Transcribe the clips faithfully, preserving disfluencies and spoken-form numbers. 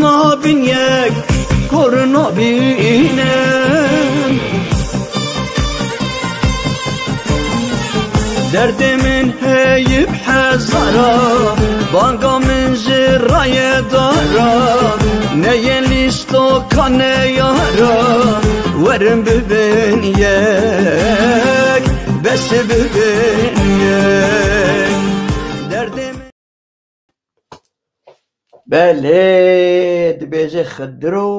Nabin yek kor nabînim. Derdê min heyî bi hezara, banga min ji rayê dara, neyê lîstoka neyara, werin bibin yek, bes bibin yek. Derdê min Belê, dibêje Xidiro,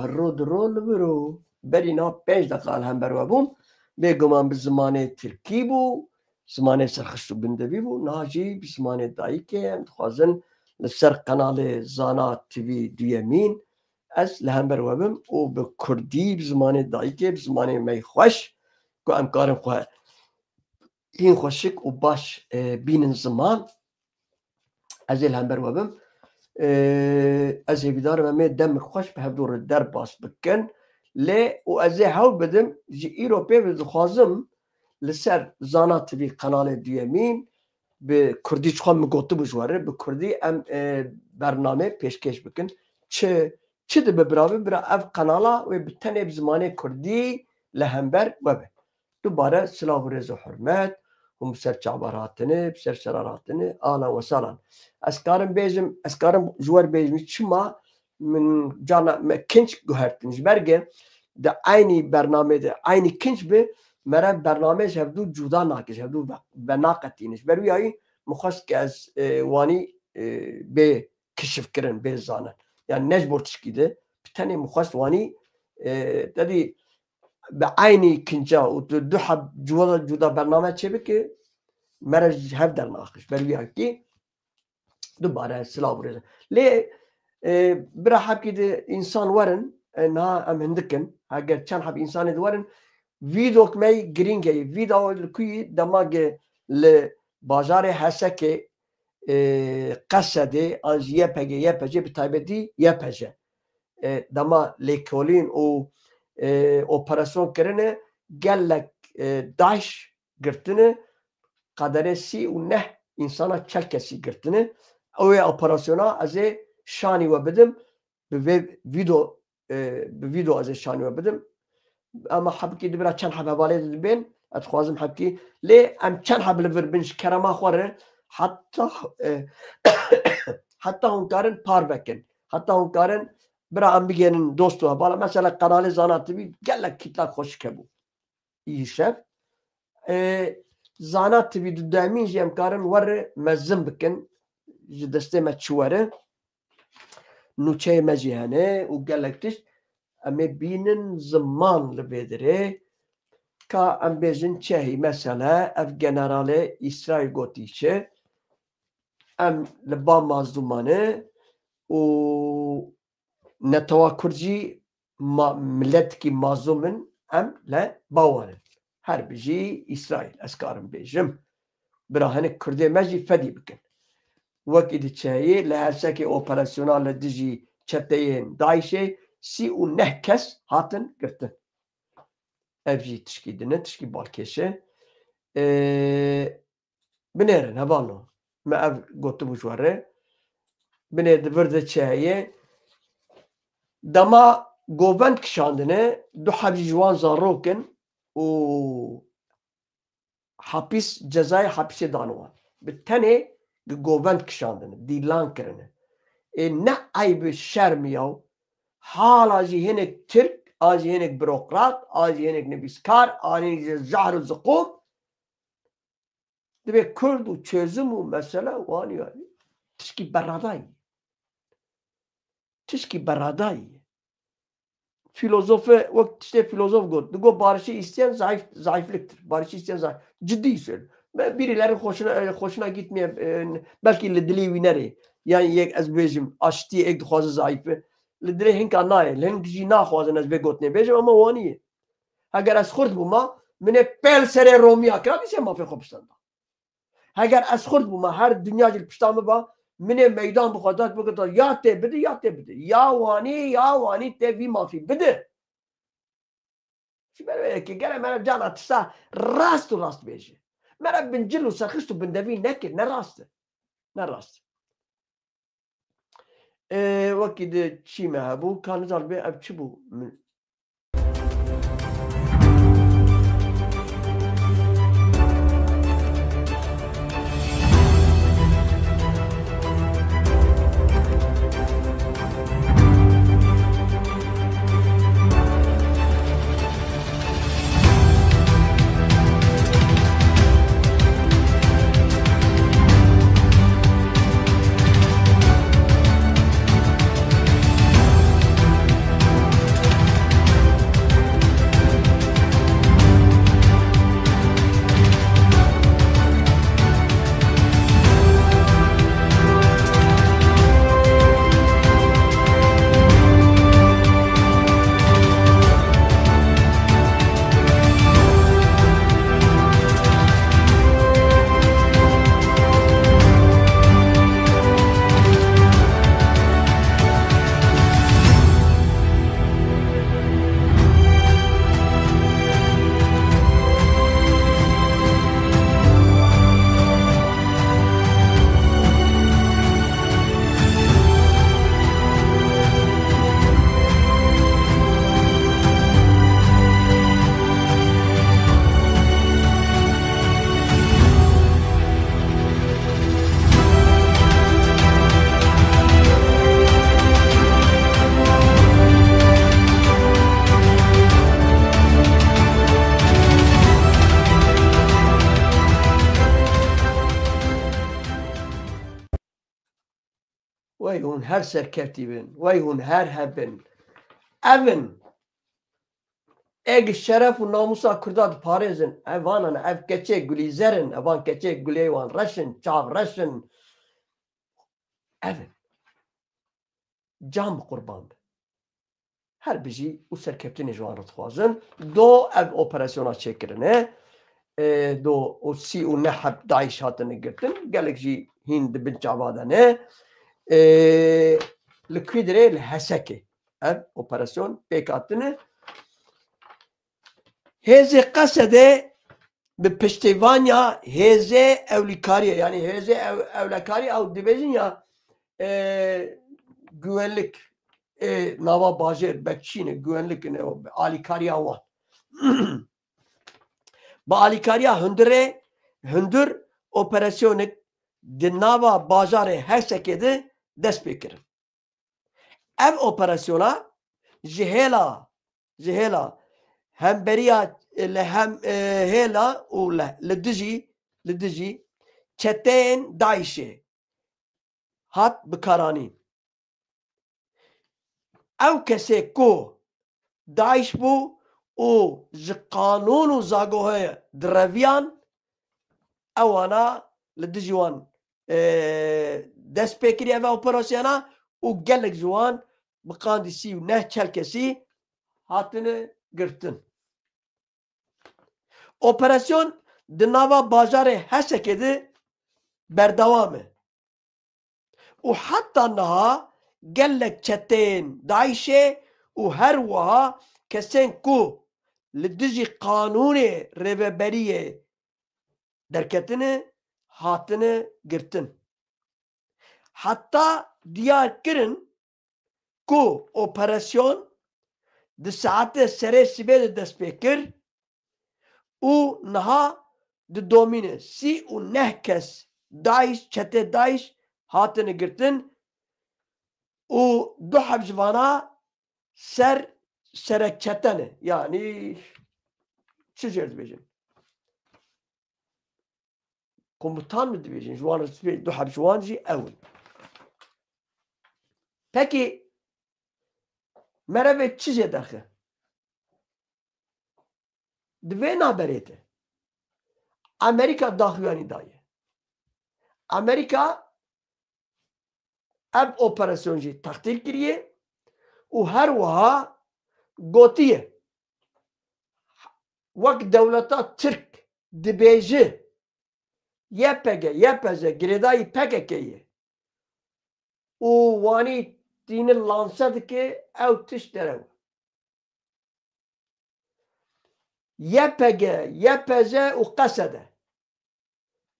hiro diro li vir o. Berî niha pênc deqa li hember we bûm. Bêguman bi zimanê tirkî bû, zimanê serxist û bindevî bû. Niha jî bi zimanê dayikê em dixwazin li ser qenalê Zana T V duyemîn ez li hember we bim û bi kurdî, bi zimanê dayikê, bi zimanê me yê xweş ku em karin xwe hîn xweşik û baş, e, bînin ziman. Ez ê li hember we bim. E, ez hêvîdar im em ê demik xweş bi hevdû re derbas bikin. Lê û ez ê hewl bidim, ji îro pê ve dixwazim li ser Zana T V qenalê duyemîn bi kurdî, çixwe min gotibû ji we re, bi kurdî em, e, bername pêşkêş bikin. Çi, çi dibe bira, bi bira ev qenala wê bi tenê bi zimanê kurdî li hember we be. Dubare silav û rêz û hurmet hûn bi ser çavar hatine, bi ser şerar hatine, ahlan we sahlan. Ez karim bêjim, ez karim ji we re bêjim, çima min carna me kinc guhertin. Ji ber ge di eynî bernamê de, eynî kinc bi, me re bernamê ji hevdû cuda nake, ji hevdû ve-, venaqetîne. Ji ber wî yayî min xwest ke ez, e, wanî, e, bê kişifkirin, bê zanin. Yani ne ji bo tişkî de, bi tenê min xwest wanî, e, te dî bi eynî kinca û tu du heb cuda, cuda bername çêbike, me re ji hev dernaxist. Ber wî yekî dubare silav û rêz. Lê, e, bira hebkî di însan werin, e, niha em hindik in. Heger çend heb însanê di werin, vîdok me yî girîng heye. Vîdeo li ku yî dema ge li bajarê Hesekê, e, Qesedê, an jî Y P G, Y P G, bi taybetî Y P G. E, dema lêkolîn û, e, operasyon kirine, gelek, e, DAIŞ girtine, qederê sî û neh însana çel kesî girtine. Ew ê operasyona ez ê şanî we bidim, bi vê vîdo, e, bi vîdo ez ê şanî we bidim. Ama hebkî di bira çend heb hevalê de dibên, ez dixwazim hebkî. Lê em çend heb li vir bin ji kerema xwe re, heta, e, heta hûn karin par vekin. Heta hûn karin bira em bigênin dost û hevala. Mesela qenalê Zana T V gelek kîtlak xweşik hebû. Îşev. E, Zana T V di demîn jî em karin we re mezin bikin. Ji destê me çi were. Nûçeyê me jî hene û gelek tişt. Em ê bînin ziman li vê dirê. Ka em bêjin çi heyî, mesele ev generalê Îsraîl gotî çi? Em li ba mazlûman e û netewa Kurd jî ma-, miletikî mazlûm in, em li ba wan in. Her bijî Îsraîl, ez karim bêjim. Bira hinek Kurdê me jî fedî bikin. Wek îdî çi heye, li Hersekê operasyona li dijî çeteyên DAIŞê sî û neh kes hatin girtin. Ev jî tişkî din e, tişkî balkêş e. Ê, binêrin, hevalno. Me ev gotibû ji we re. Binê di vir de çi heye? Dema govend kişandine, du heb jî ji wan zarok in û hapîs, cezayê hapîsê dan wan. Bi tenê di govend kişandine, dîlan kirine. Ê ne eyb e, şerm e yaw. Hala jî hinek Tirk, a jî hinek burokrat, a jî hinek nivîskar, a jî hinek ji jahr û ziqûm. Divê Kurd û çözüm û mesele wan ya. Tişkî beradayî. Tişkî beradayî. Filozofe, wek tiştê filozof got, digot, barışı isteyen zayıf, zayıflıktır. Barışı isteyen zayıf. Ciddi söylüyorum. Ben birileri hoşuna, e, hoşuna gitmeye, e, belki li dilê wî nerê. Yani yek ez bêjim, aştiyê ek dixwaze zayıf e. Li dilê hinka nayê. Li hink jî naxwazin ez vê gotinê bêjim, ama wanî ye. Heger ez xurt bûma, min ê pêl serê Romiya kira, dîse mafê xwe bistenda. Heger ez xurt bûma, her dinya jî li pişta min ba, min ê meydan bi xwe dat, bigota, ya tê bide, ya tê bide. Ya wanî, ya wanî tê vî mafî bide. Ji ber wê yekê gere me re cana tişta rast û rast bêje. Me re bincil û serxist û bindevî neke, ne rast e. Ne rast e. E, wekî di çî me hebû, ka nizanim bê ev çi bû? Min Wey hûn her serkevtî bin, wey hûn her hebin. Ev in. Ê gi şeref û namûsa Kurda diparêzin. Ev vanan, ev keçê gulîzer in, evan keçê gulê wan reş in, çav reş in. Ev in. Can bi qurban be. Her bijî û serkeftinê ji wan re dixwazin. Do ev operasyona çêkirine. E, do û sî û neh heb DAIŞ hatine girtin. Gelek jî hîn di bin çava de ne. E, li kwî dirê? Li Hesekê. Ev operasyon pêk hatine. Hêzê Qesedê bi piştevaniya hêzê ewlîkariyê, yanî hêzê ew-, ewlekarî ew dibêjin ya, e, güvenlik, e, nava bajêr, bekçî ne, güvenlik ne, o alîkariya wan. Bi alîkariya hundirê, hundir operasyonek di nava bajarê Hesekê de dest pê kirin. Ev operasyona ji hêla, ji hêla hemberiya, li hem, e, hêla û li, li dijî, li dijî çeteyên DAIŞê hat bikaranîn. Ew kesê ku DAIŞ bû û ji qanûn û zagohê direviyan, ewana li dijî wan, e, dest pê kiriye ve operasyona û gelek ji wan bi qandî sî û neh çel kesî hatine girtin. Operasyon di nava bajarê Hesekê de berdewam e. Û heta niha gelek çeteyên DAIŞê û her wiha kesên ku li dijî qanûnê rêveberiyê derketine hatine girtin. Heta diyar kirin ku operasyon di saetê serê sibê de dest pê kir û niha didomîne sî û neh kes DAIŞ, çetê DAIŞ hatine girtin û du heb ji vana ser serek çete ne. Yanî çi jêr dibêjin? Komutan mi dibêjin? Ji wan re dibê du heb ji wan jî ew in. Pekî mere vê çi jê derxe? Di vê naberê de Amerîka daxuyanî daye. Amerîka ev operasyon jî textîr kiriye û her wiha gotiye, wek dewleta Tirk dibêje, Y P G, Y P J girêdayî P K K ye û wanî tînin lanse dike, ew tişt derew. Y P G, Y P J û Qesede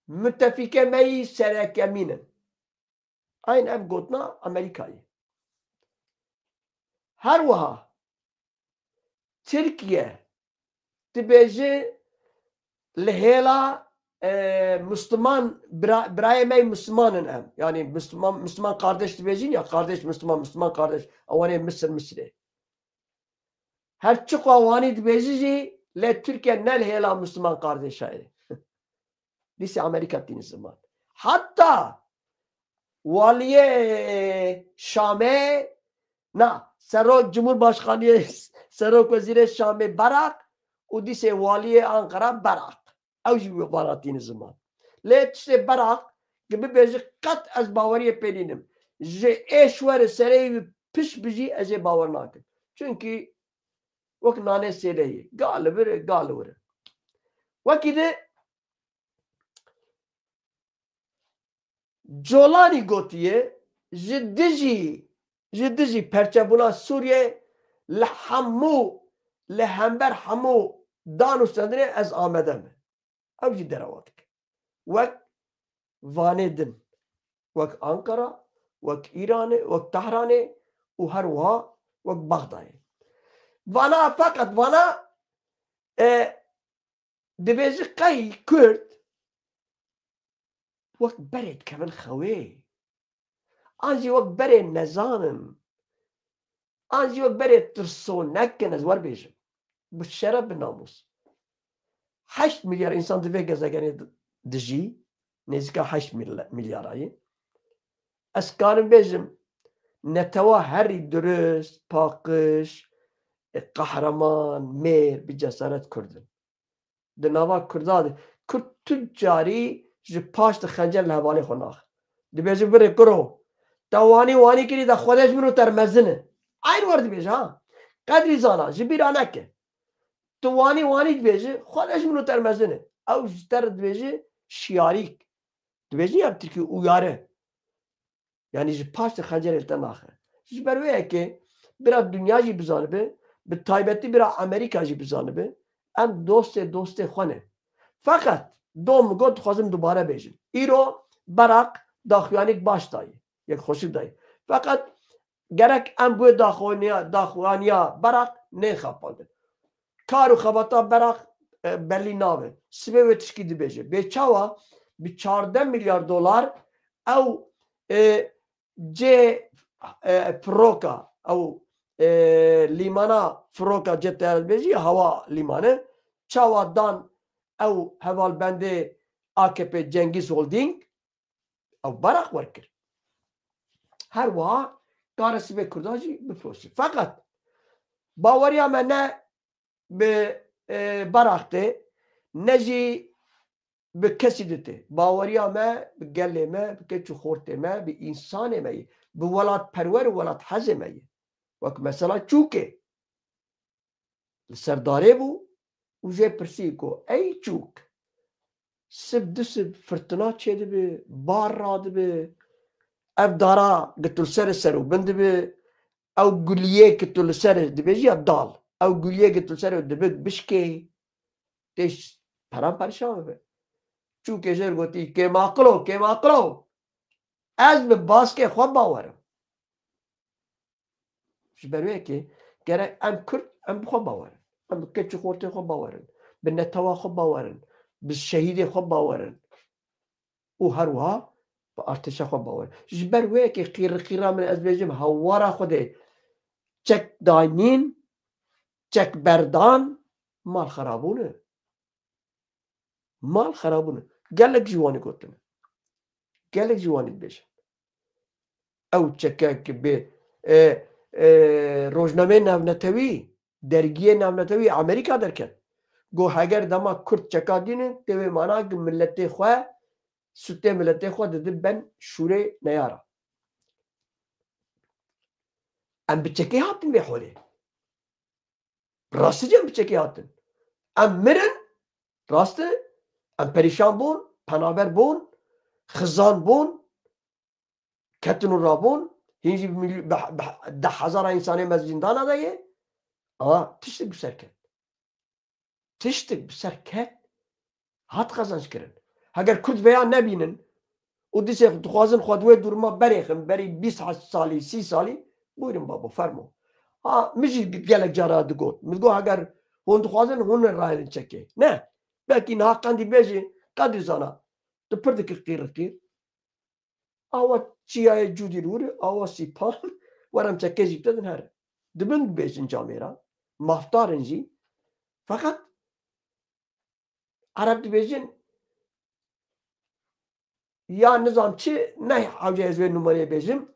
mutefîkê me yî serekemîn in. Eyn ev gotina Amerîkayê. Her wiha Tirkiye dibêje li hêla, e, Müslüman, bira-, birayê me Müslüman in em. Yani Müslüman, Müslüman kardeş dibêjin ya, kardeş Müslüman, Müslüman kardeş. Ewanê Misir, Misirê. Her çiqa wanî dibêjî jî, lê Tirkiye ne li hêla Müslüman kardeşa ye. Dîsê Amerîka tîne ziman. Hatta waliyê Şamê, na, serok Cumhurbaşkaniyê, serok wezîrê Şamê Berak û dîsê waliyê Ankara Berak. Ew jî wê vana tîne ziman. Lê tiştê Berak, ki bibêje qet ez baweriyê pê nînim. Ji êş were sereyê wî piş bijî ez ê bawer nakim. Çunkî wek nanê sêleyê. Ga li vir e, ga li wir e. Wekî de Colanî gotiye, ji dijî, ji dijî perçebûna Sûriye li hemû, li hember hemû dan û stendinê ez amade me. Ew jî derewa dike. Wek Vanê din, wek Ankara, wek Îranê, wek Tehranê û her wiha wek Bexdayê. Vana, feqet vana, e, dibêji qey Kurd wek berê dikevin xewê. An jî wek berê nezanin. An jî wek berê tirsonek in, ez wer bêjim. Bi şeref, bi namûs. Heşt milyar însan di vê gezegenê di-, dijî, nêzîka heşt mil-, milyara ye. Ez karim bêjim, netewa herî durist, paqij, e, qehreman, mêr, bi cesaret Kurd in. Di nava Kurda de, Kurd tu carî ji paş de xencer li hevalê xwe naxe. Dibêje, "Birê kuro, te wanî wanî kirî, de Xwedê ji min û te re mezin e." Eyn wer dibêje, ha. Qedrî zana, ji bîra neke. Tu wanî wanî dibêje, "Xwedê ji min û te re mezin e." Ew ji te re dibêje, "Şiyarîk." Dibêje ya bi tirkî uyare. Yanî ji paş de xencerê li te naxe. Ji ber wê yekê bira dinya jî bizanibe, bi taybetî bira Amerîka jî bizanibe, em dostê dostê xwe ne. Feqet dom min got, dixwazim dubare bêjim. Îro Berak daxuyanîk baş dayî, yek xweşik dayî. Feqet gerek em bi wê daxuaniya, daxuaniya Berak nêxapandin. Kar û xebata Berak, e, belî nabe. Sibê wê tişkî dibêje. Bê çawa bi çardeh milyar dolar ew, e, cê, e, firoka, ew, e, lîmana firoka cê teyare dibêjî, hewa lîmane. Çawa dan ew hevalbendê A K P Cengîz Holding, ew Berak werkir. Her wiha kare sibê Kurda jî bifiroşî. Feqet baweriya me ne bi, e, Berak tê, ne jî bi kesî di tê. Baweriya me bi gelê me, bi keç û xortê me, bi însanê me yê, bi welatperwer û welathezê me yê. Wek mesela çûkê. Li ser darê bû û jê pirsî ku, "Ey çûk, sib du sib firtina çêdibe, bar radibe, ev dara gi tu li ser e ser û bin dibe, ew guliyê ki tu li ser e dibêjî ya dal, ew guliyê ki tu li ser e dibe bişkê, tê peran perişan bibe." Çûkê jê re gotî, "Kêmaqilo, kêmaqilo, ez bi baskê xwe bawer im." Ji ber wê yekê gerek em Kurd, em bi xwe bawer in. Em bi keç û xortê xwe bawer in. Bi netewa xwe bawer in. Bi şehîdê xwe bawer in. Û her wiha bi artêşa xwe bawer in. Ji ber wê yekê qîrqîra min, ez bêjim, hewara Xwedê, çek daynîn, çek berdan, mal xerabûn e. Mal xerabûn e. Gelek ji wanî gotine. Gelek ji wanî dibêjin. Ew çekek bi, e, e, rojnameyê navnetewî, dergiyê navnetewî Amerîka derket. Got, heger dema Kurd çeka dînin, tê wê mana ki miletê xwe, sûtê miletê xwe didin ben şûrê neyara. Em bi çekê hatin vê holê. Rastî em bi çekê hatin. Em mirin, rast e, em perîşan bûn, penaber bûn, xizan bûn, ketin û rabûn, hîn jî bi milyo-, bi, bi deh hezara însanê me zîndana de ye. Ama tiştek bi ser ket. Tiştek bi ser ket, hat qezenc kirin. Heger Kurd veya nebînin û dîsê dixwazin xwe di wê duruma berêxin, berî bîst heşt salî, sî salî, buyurun babo, fermo. Ha, min jî gelek cara digot. Min digot, heger hûn dixwazin, hûn ê rahêlin çekê. Ne. Belkî niha qendî bêjî, qedrî zana. Tu pir dikî qîr qîr. Awa çiyayê cûdî li wir, awa sîpan, were em çekê jî bidin here. Dibin dibêjin camêra. Mafdar in jî. Feqet Ereb dibêjin, ya nizam çi, ne hewce ez wê nûmerê bêjim.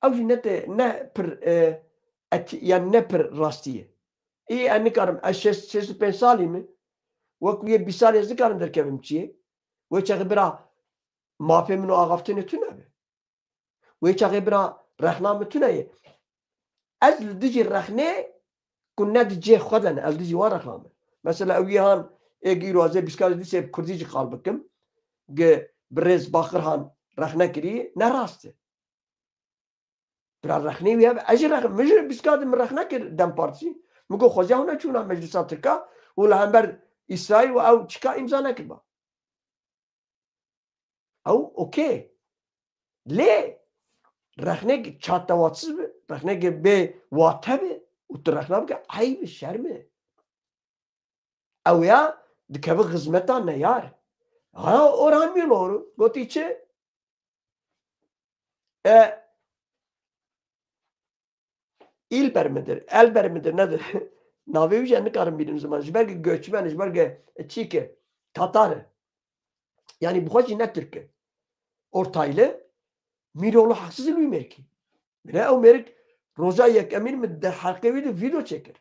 Ew jî ne tê, ne pir, e, etî-, yani ne pir rastî ye. Ê, ez nikarim, ez şêst, şêst û pênc salî me. Wekî yê bîst salî ez nikarim derkevim çiyê. Wê çaxê bira mafê min û axaftinê tune be. Wê çaxê bira rexna min tune ye. Ez li dijî rexnê ku ne di cihê xwe de ne, ez li dijî wan rexna me. Mesela ew yê han ê gi îro ez ê bîskar dîsê bi kurdî jî qal bikim. Gi birêz Baqir han rexne kirî, ne rast e. Bira rexnê wî hebe, ez jî rex-, min jî bîskar di min rexne kir DEM Partî. Min got xweziya hûn neçûna meclisa Tirka û li hember Îsraîl û ew çika îmza nekiriba. Ew okey. Lê rexneke çatewatsiz be, rexneke bê wate be û tu rexna bike, eyb e, şerm e. Ew ya dikeve xizmeta neyar. Ha, Orhan Miloğlu gotî çi? E, Îlber midir, Elber midir, nedir? Navê wî jî nikarim bînim ziman. Ji ber ki göçmen, ji ber ki çîke, Tatar e. Yani bi xwe jî ne Tirk e. Ortaylı, Miroğlu haksız wî mêrkî. Bine ew mêrik roja yekemîn min derheqê wî de video çêkir.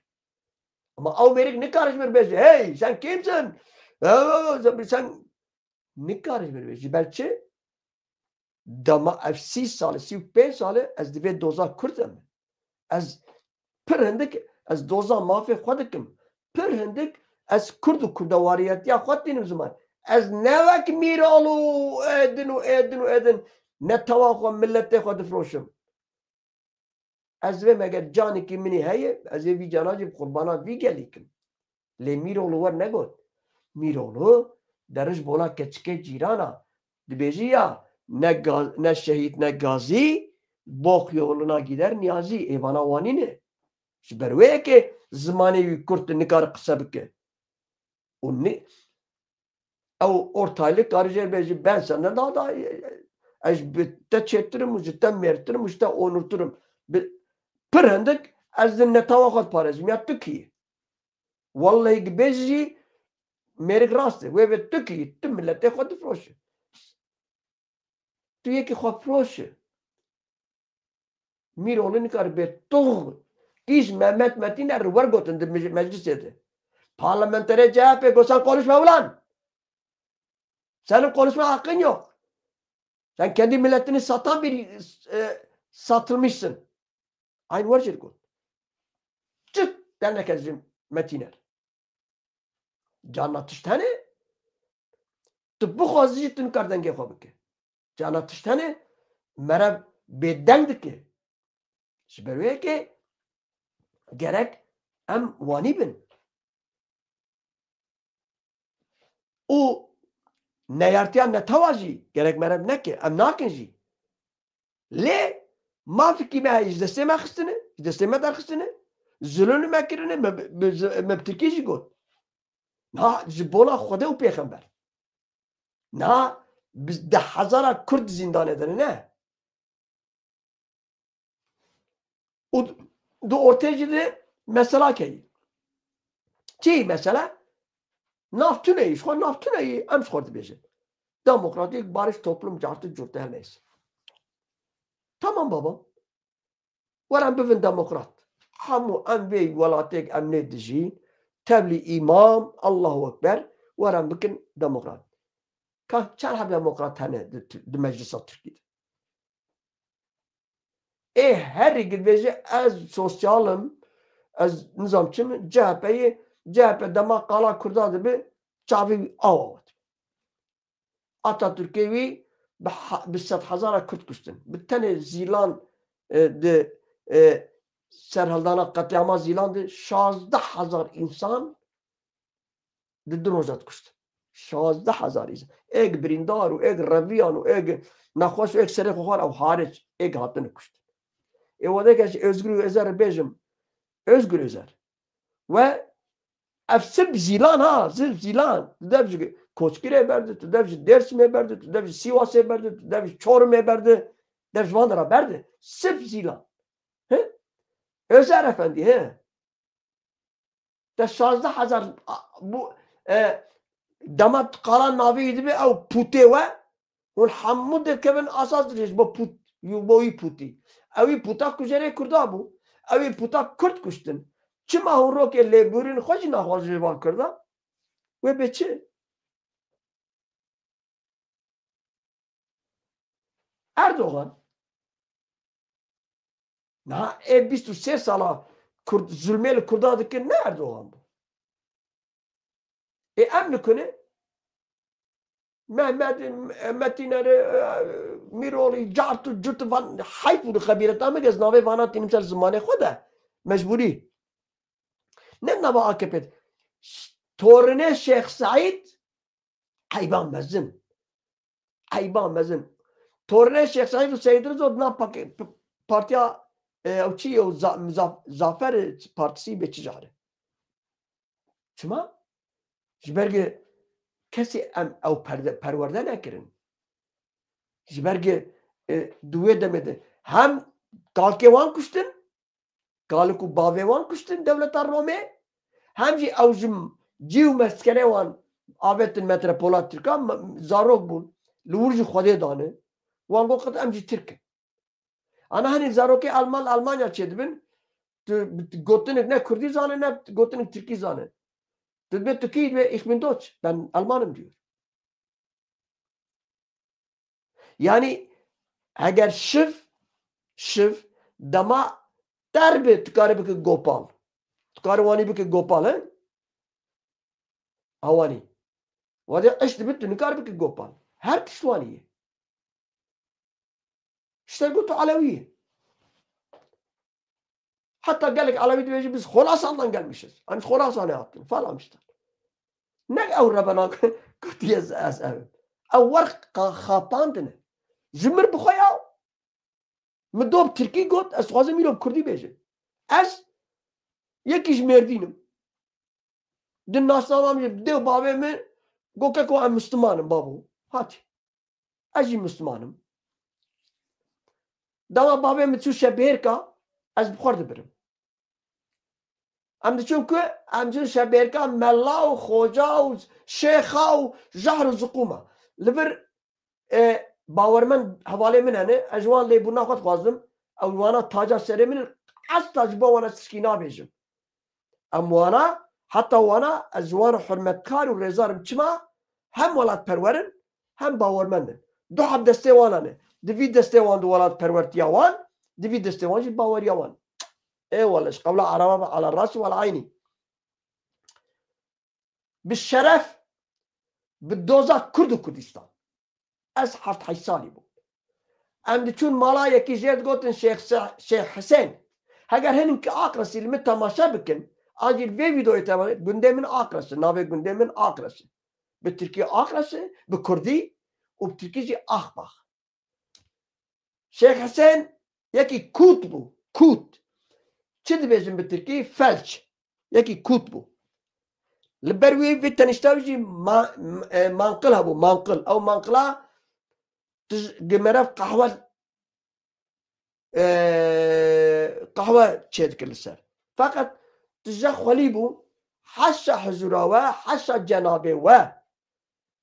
Ama ew mêrik nikare ji min bêje, hey, sen kimsin? Sen, sen nikare ji min bêje. Ji ber çi? Dema ev sî sal e, sî û pênc sal e, ez di vê doza Kurd de me. Ez pir hindik, ez doza mafê xwe dikim. Pir hindik ez Kurd û kurdewariyetiya xwe tînim ziman. Ez ne wek Mîrol û êdin û êdin û êdin netewa xwe, miletê xwe difiroşim. Ez vê meger canekî min ê heye, ez ê vî cana jî bi qurbana vî gelî kim. Lê Mîrol wer negot. Mîrol derij bona keçikê cîrana. Dibêjî ya, ne ga-, ne şehîd ne gazî, bok yoluna gider niyazî. Ê vana wanî ne. Ji ber wê yekê zimanê wî kurt nikare qise bike. Û ni-, ew ortaylık karî jê bêjî, ben senden daha da, ez bi te çêtir im û ji te mêrtir im û ji te onurtir im. Bi-, pir hindik ez di netewa xwe diparêzim. Ya tu kî yî? Wellehî gi bêjî jî mêrik rast e. Wê ve tu kî yî? Tu miletê xwe difiroşî. Tu yekî xwefiroş î. Mîrolî nikare bê tuğ. Kîj Mehmet Metîner wer gotin di mec-, meclisê de. Parlamenterê C H P got, sen konuşma ulan. Senin konuşma hakkın yok. Sen kendi milletini satan bir, e, satılmışsın. Aynı wer jê digot. Çi te neket ji Metîner. Carna tişt hene, tu bixwazî jî tu nikar dengê xwe bike. Carna tişt hene, merev bêdeng dike. Ji ber wê yekê gerek em wanî bin. Û neyartiya netewa jî gerek merev neke, em nakin jî. Lê mafikî me heye ji destê me xistine, ji destê me derxistine, zulûnê me kirine, me bi, bi, me bi tirkî jî got. Niha ji bona Xwedê û pêxember. Niha bi deh hezara Kurd di zîndanê de ne. Û di ortê jî de mesela keyî. Çi mesela? Nav tune yî, ji xwe nav tune yî, em ji xwe dibêjin. Demokratîk, barış, toplum, cartı, curtu, her neyse. Tamam baba. Werin bibin demokrat. Hemû em vê welatê em lê dijîn. Tevlî îmam, Allahu Ekber, werin bikin demokrat. Ka çend heb demokrat hene di, di meclisa Tirkî de? Ê herî dibêje ez sosyal im, ez nizam çi me, C H P yê, C H P dema qala Kurda dibe, çavê wî awa we dibe. Atatürkê wî bi ha-, bi sed hezara Kurd kuştin. Bi tenê Zîlan, e, di, e, serhildana qetlîama Zîlan de şazdeh hezar însan di du roja de kuştin. Şazdeh hezar însan. Êk birîndar û êk reviyan û êk nexweş û êk serê xwe xwar ew haric êk hatine kuştin. Ê wede ke ji Özgür Özel'e bêjim, Özgür Özel. Ve ev sip zîlan ha, sip zîlan. Tu dev ji Koçgirê berdî, tu dev ji Dêrsimê berdî, tu dev ji Sîwasê berdî, tu dev ji Çorumê berdî, dev ji van dera berdî. Sip zîlan. He? Özer Efendi, he? Te şazdeh hezar, a, bu, e, dema tu qala navê wî dibe ew pûtê we, hûn hemû dikevin asas dirêj bo pût, bo wî pûtî. Ew wî pûta kujerê Kurda bû. Ew wî pûta Kurd kuştin. Çima hûn rokê lêbûrîn xwe jî naxwazin ji van Kurda? Wê bê çi? Erdogan. Niha ê bîst û sê sala Kurd, zulmê li Kurda dikin, ne Erdogan bû. Ê em nikune Mehmet, Metînerê, Mîrolî, cart û curt van heyf û xebîreta min ez navê vana tînim ser zimanê xwe de. Mecbûrî. Ne nava A K P. Torine Şêx Seîd, eyba mezin. Eyba mezin. Torine Şêx Seîd û Seîd Rizo dina pake-, p-, partiya, e, ew çi ye, za-, za-, Zafer Partisi bê çi cahre. Çima? Ji ber ke kesê em ew perde-, perwerde nekirin. Ji ber ke, e, di wê demê de hem kalkê wan kuştin, kalik û bavê wan kuştin dewleta Romê, hem jî ew ji cî û meskenê wan avêtin metropola Tirkan, me-, zarok bûn, li wir jî Xwedê dane. Wan got qet em jî Tirk in. Ana hinek zarokê Alman, Almanya çêdibin, tu gotinek ne Kurdî zane, ne gotinek Tirkî zane. Tu dibê Tirkî dibê, "Ich bin Deutsch, ben Almanim" diyor. Yani eger şiv, şiv dema ter bi, tu kare bike gopal. Tu kare wanî bike gopal, he? Awanî. Wadê eş dibe tu nikar bike gopal. Her tişt wanî ye. İşte got tu Elewî ye. Hatta gelek Elewî dibêjin biz Xorasan'dan gelmişiz. Em ji Xorasanê hatin falan işte. Ne ew rebena gotiye ez, ez ev. Ew wer qa-, xapandine. Ji mir bixwe ya. Min do bi tirkî got, ez dixwazim îro bi kurdî bêjim. Ez yekî ji Mêrdîn im. Di nasnama min jî bi dê û bavê min got, "Keko, em Misliman in, babo." Hatî. Ez jî Misliman im. Dema bavê min çû şebêrka, ez bi xwe dibirim. Em diçin ku em diçin şebêrka mela û xoca û şêxa û jahr û ziqûma. Li vir, e, bawermend hevalê min hene, ez ji wan lêbûrna xwe dixwazim. Ew wana taca serê min in, esla ji bo wan ez tişkî nabêjim. Em wana, heta wana ez ji wan re hurmetkar û rêzar im. Çima? Hem welatperwer in, hem bawermend in. Du heb destê wan hene. Di vî destê wan di welatperwertiya wan, di vî destê wan jî baweriya wan. Ê wele, ji qewla Ereba be, ala rasî wala eynî. Bi şeref, bi doza Kurd û Kurdistan. Ez heft heşt salî bûm. Em diçûn mala yekî jê digotin Şêx Se-, Şêx Hisên. Heger hinek Aqresî li min temaşe bikin, an jî li vê vîdeoyê temaşe, gundê min Aqres e, navê gundê min Aqres e. Bi tirkî Aqres e, bi kurdî û bi tirkî jî Axbax. Şêx Hisên yekî kût bû. Kût. Çi dibêjin bi tirkî? Felç. Yekî kût bû. Li ber wî vê tenişta wî jî ma-, m-, e, manqil hebû. Manqil. Ew manqila tu ji, gi merev qehwe, e, qehwe çêdikir li ser. Feqet tu je xwelî bû, heşa huzura we, heşa cenabê we.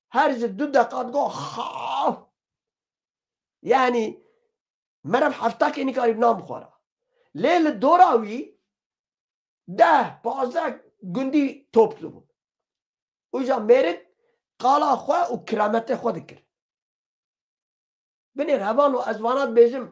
Her ji du deqa digo, "Xav." Yani, merev heftakê nikarî nan bixwara. Lê li dora wî deh, pazdeh gundî top dibûn. Uca mêrik qala xwe û kirametê xwe dikir. Binêr hevalno, ez vana dibêjim,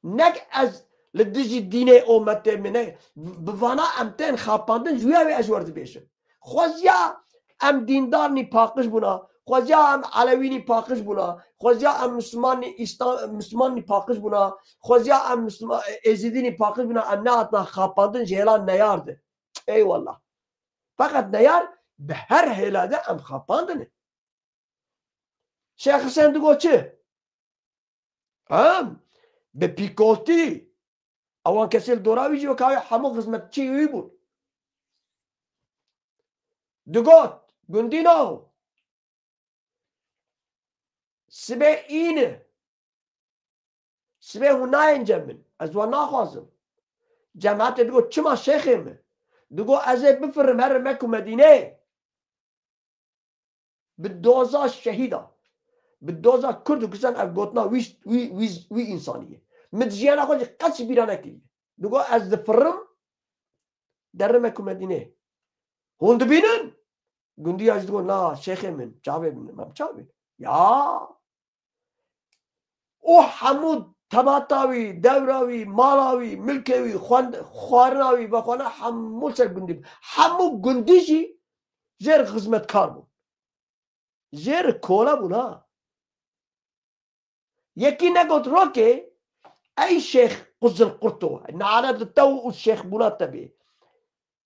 nek ez li dijî dînê ometê min e, bi vana em tên xapandin, ji wî ya wê ez wer dibêjim. Xweziya em dîndarnî paqij bûna, xweziya em elewînî paqij bûna, xweziya em mislimanî îslam, mislimanî paqij bûna, xweziya em mislima-, êzidînî paqij bûna, em nehatina xapandin ji hêla neyar de. Eyvallah. Feqet neyar bi her hêla de em xapandine. Şêx Hisên digo çi? Em bi pîkoltî, Ewan kesê li dora wî jî wek hawî hemû xizmetçî wî bûn. Digot, gundîno, sibê îne. Sibê hûn nayên cem min. Ez wan naxwazim. Cemaetê digot, çima şêxê min? Digot, ez ê bifirim herim Mek û Medîneyê. Bi doza şehîda. Bi doza Kurd û Kurdistanê, ev gotina wî, wî, wî, wî însanî ye. Min di jiyana xwe jî qet jî bîra nekiriye. Digot, ez difirim derim Mek û Medîneyê. Hûn dibînin? Gundiya jî digot, na, şêxê min, çavê min, em çavê. Ya. Û hemû tebata wî, dewra wî, mala wî, milkê wî, xwend-, xwarina wî, vexwana hemû ser gundî bû. Hemû gundî jî jê re xizmetkar bû. Jê re kole bûn ha. Yekî negot rokê, ey şêx quzil qurto, nalet li te û şêxbûna te bê.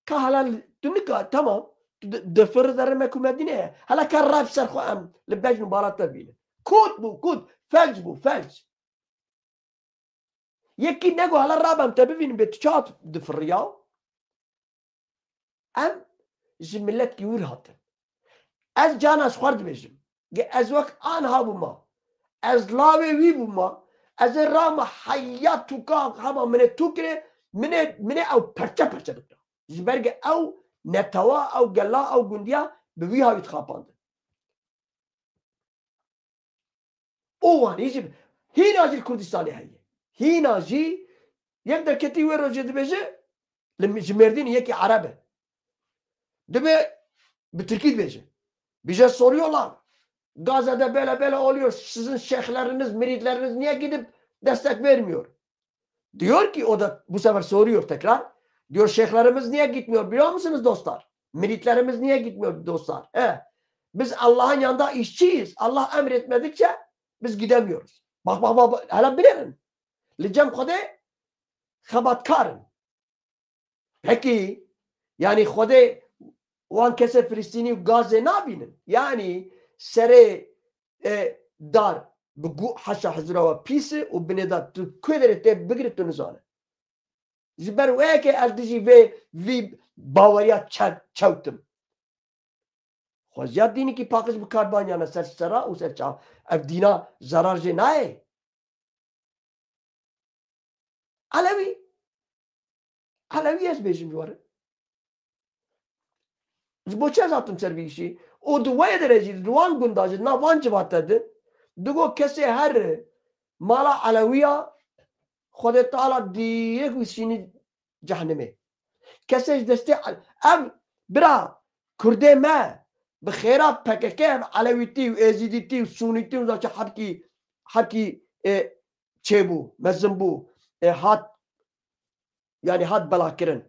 Ka hela li, tu nika, tamam, tu di-, difir derim Mek û Medîneyê. Hela ka rev ser xwe em li bejn û bala te bînin. Kût bû, kût, felc bû, felc. Yekî nego hela rabem te bivînim bê tu çawa difiriya? Em ji miletkî wir hatin. Ez cana ji xwe dibêjim. Ge ez wek anha bûma. Ez lawê wî bûma. Ez ê rama heya tûka hema min ê tûkirê, min ê, min ê ew perçe perçe bikira. Ji ber ge ew netewa, ew gela, ew gundiya bi wî hawî dixapandin. Û wanî jî hîna jî li Kurdistanê heye. Hîna jî yek derketî wê rojê dibêje, li, ji Mêrdînê yekî Ereb e. Dibê bi Tirkî dibêje. Bîje soruyorlar. Gazze'de böyle böyle oluyor. Sizin şeyhleriniz, müritleriniz niye gidip destek vermiyor? Diyor ki o da bu sefer soruyor tekrar. Diyor, şeyhlerimiz niye gitmiyor biliyor musunuz dostlar? Müritlerimiz niye gitmiyor dostlar? He. Biz Allah'ın yanında işçiyiz. Allah emretmedikçe biz gidemiyoruz. Bak, bak, bak, bak. Hele bilerin. Li cem Xwedê xebatkar in. Pekî, yanî Xwedê wan kesê Filistînî û Gazê nabînin? Yanî serê, e, dar bi gu-, haşa hizira we pîs e û binê dar tu ku derê tê bigire tu nizane. Ji ber wê yekê ez dijî vê, vî baweriya çe-, çewtim. Xweziya dînekî paqij bi kar baniyane ser sera û ser çav. Ev dîna zerar jê nayê. Elewî. Elewî ez bêjim ji we re. Ji bo çi ez hatim ser vî îşî? Û di wê derê jî, di wan gunda jî, di nav van civata de, digo kesê here mala Elewiya, Xwedê Teala dirêk wî şînî cehnimê. Kesê ji destê El-, ev bira Kurdê me bi xêra P K K ev Elewîtî û Êzîdîtî û Sûnîtî û zaçe hebkî, hebkî, e, çêbû, mezin bû, e, hat, yanî hat belakirin.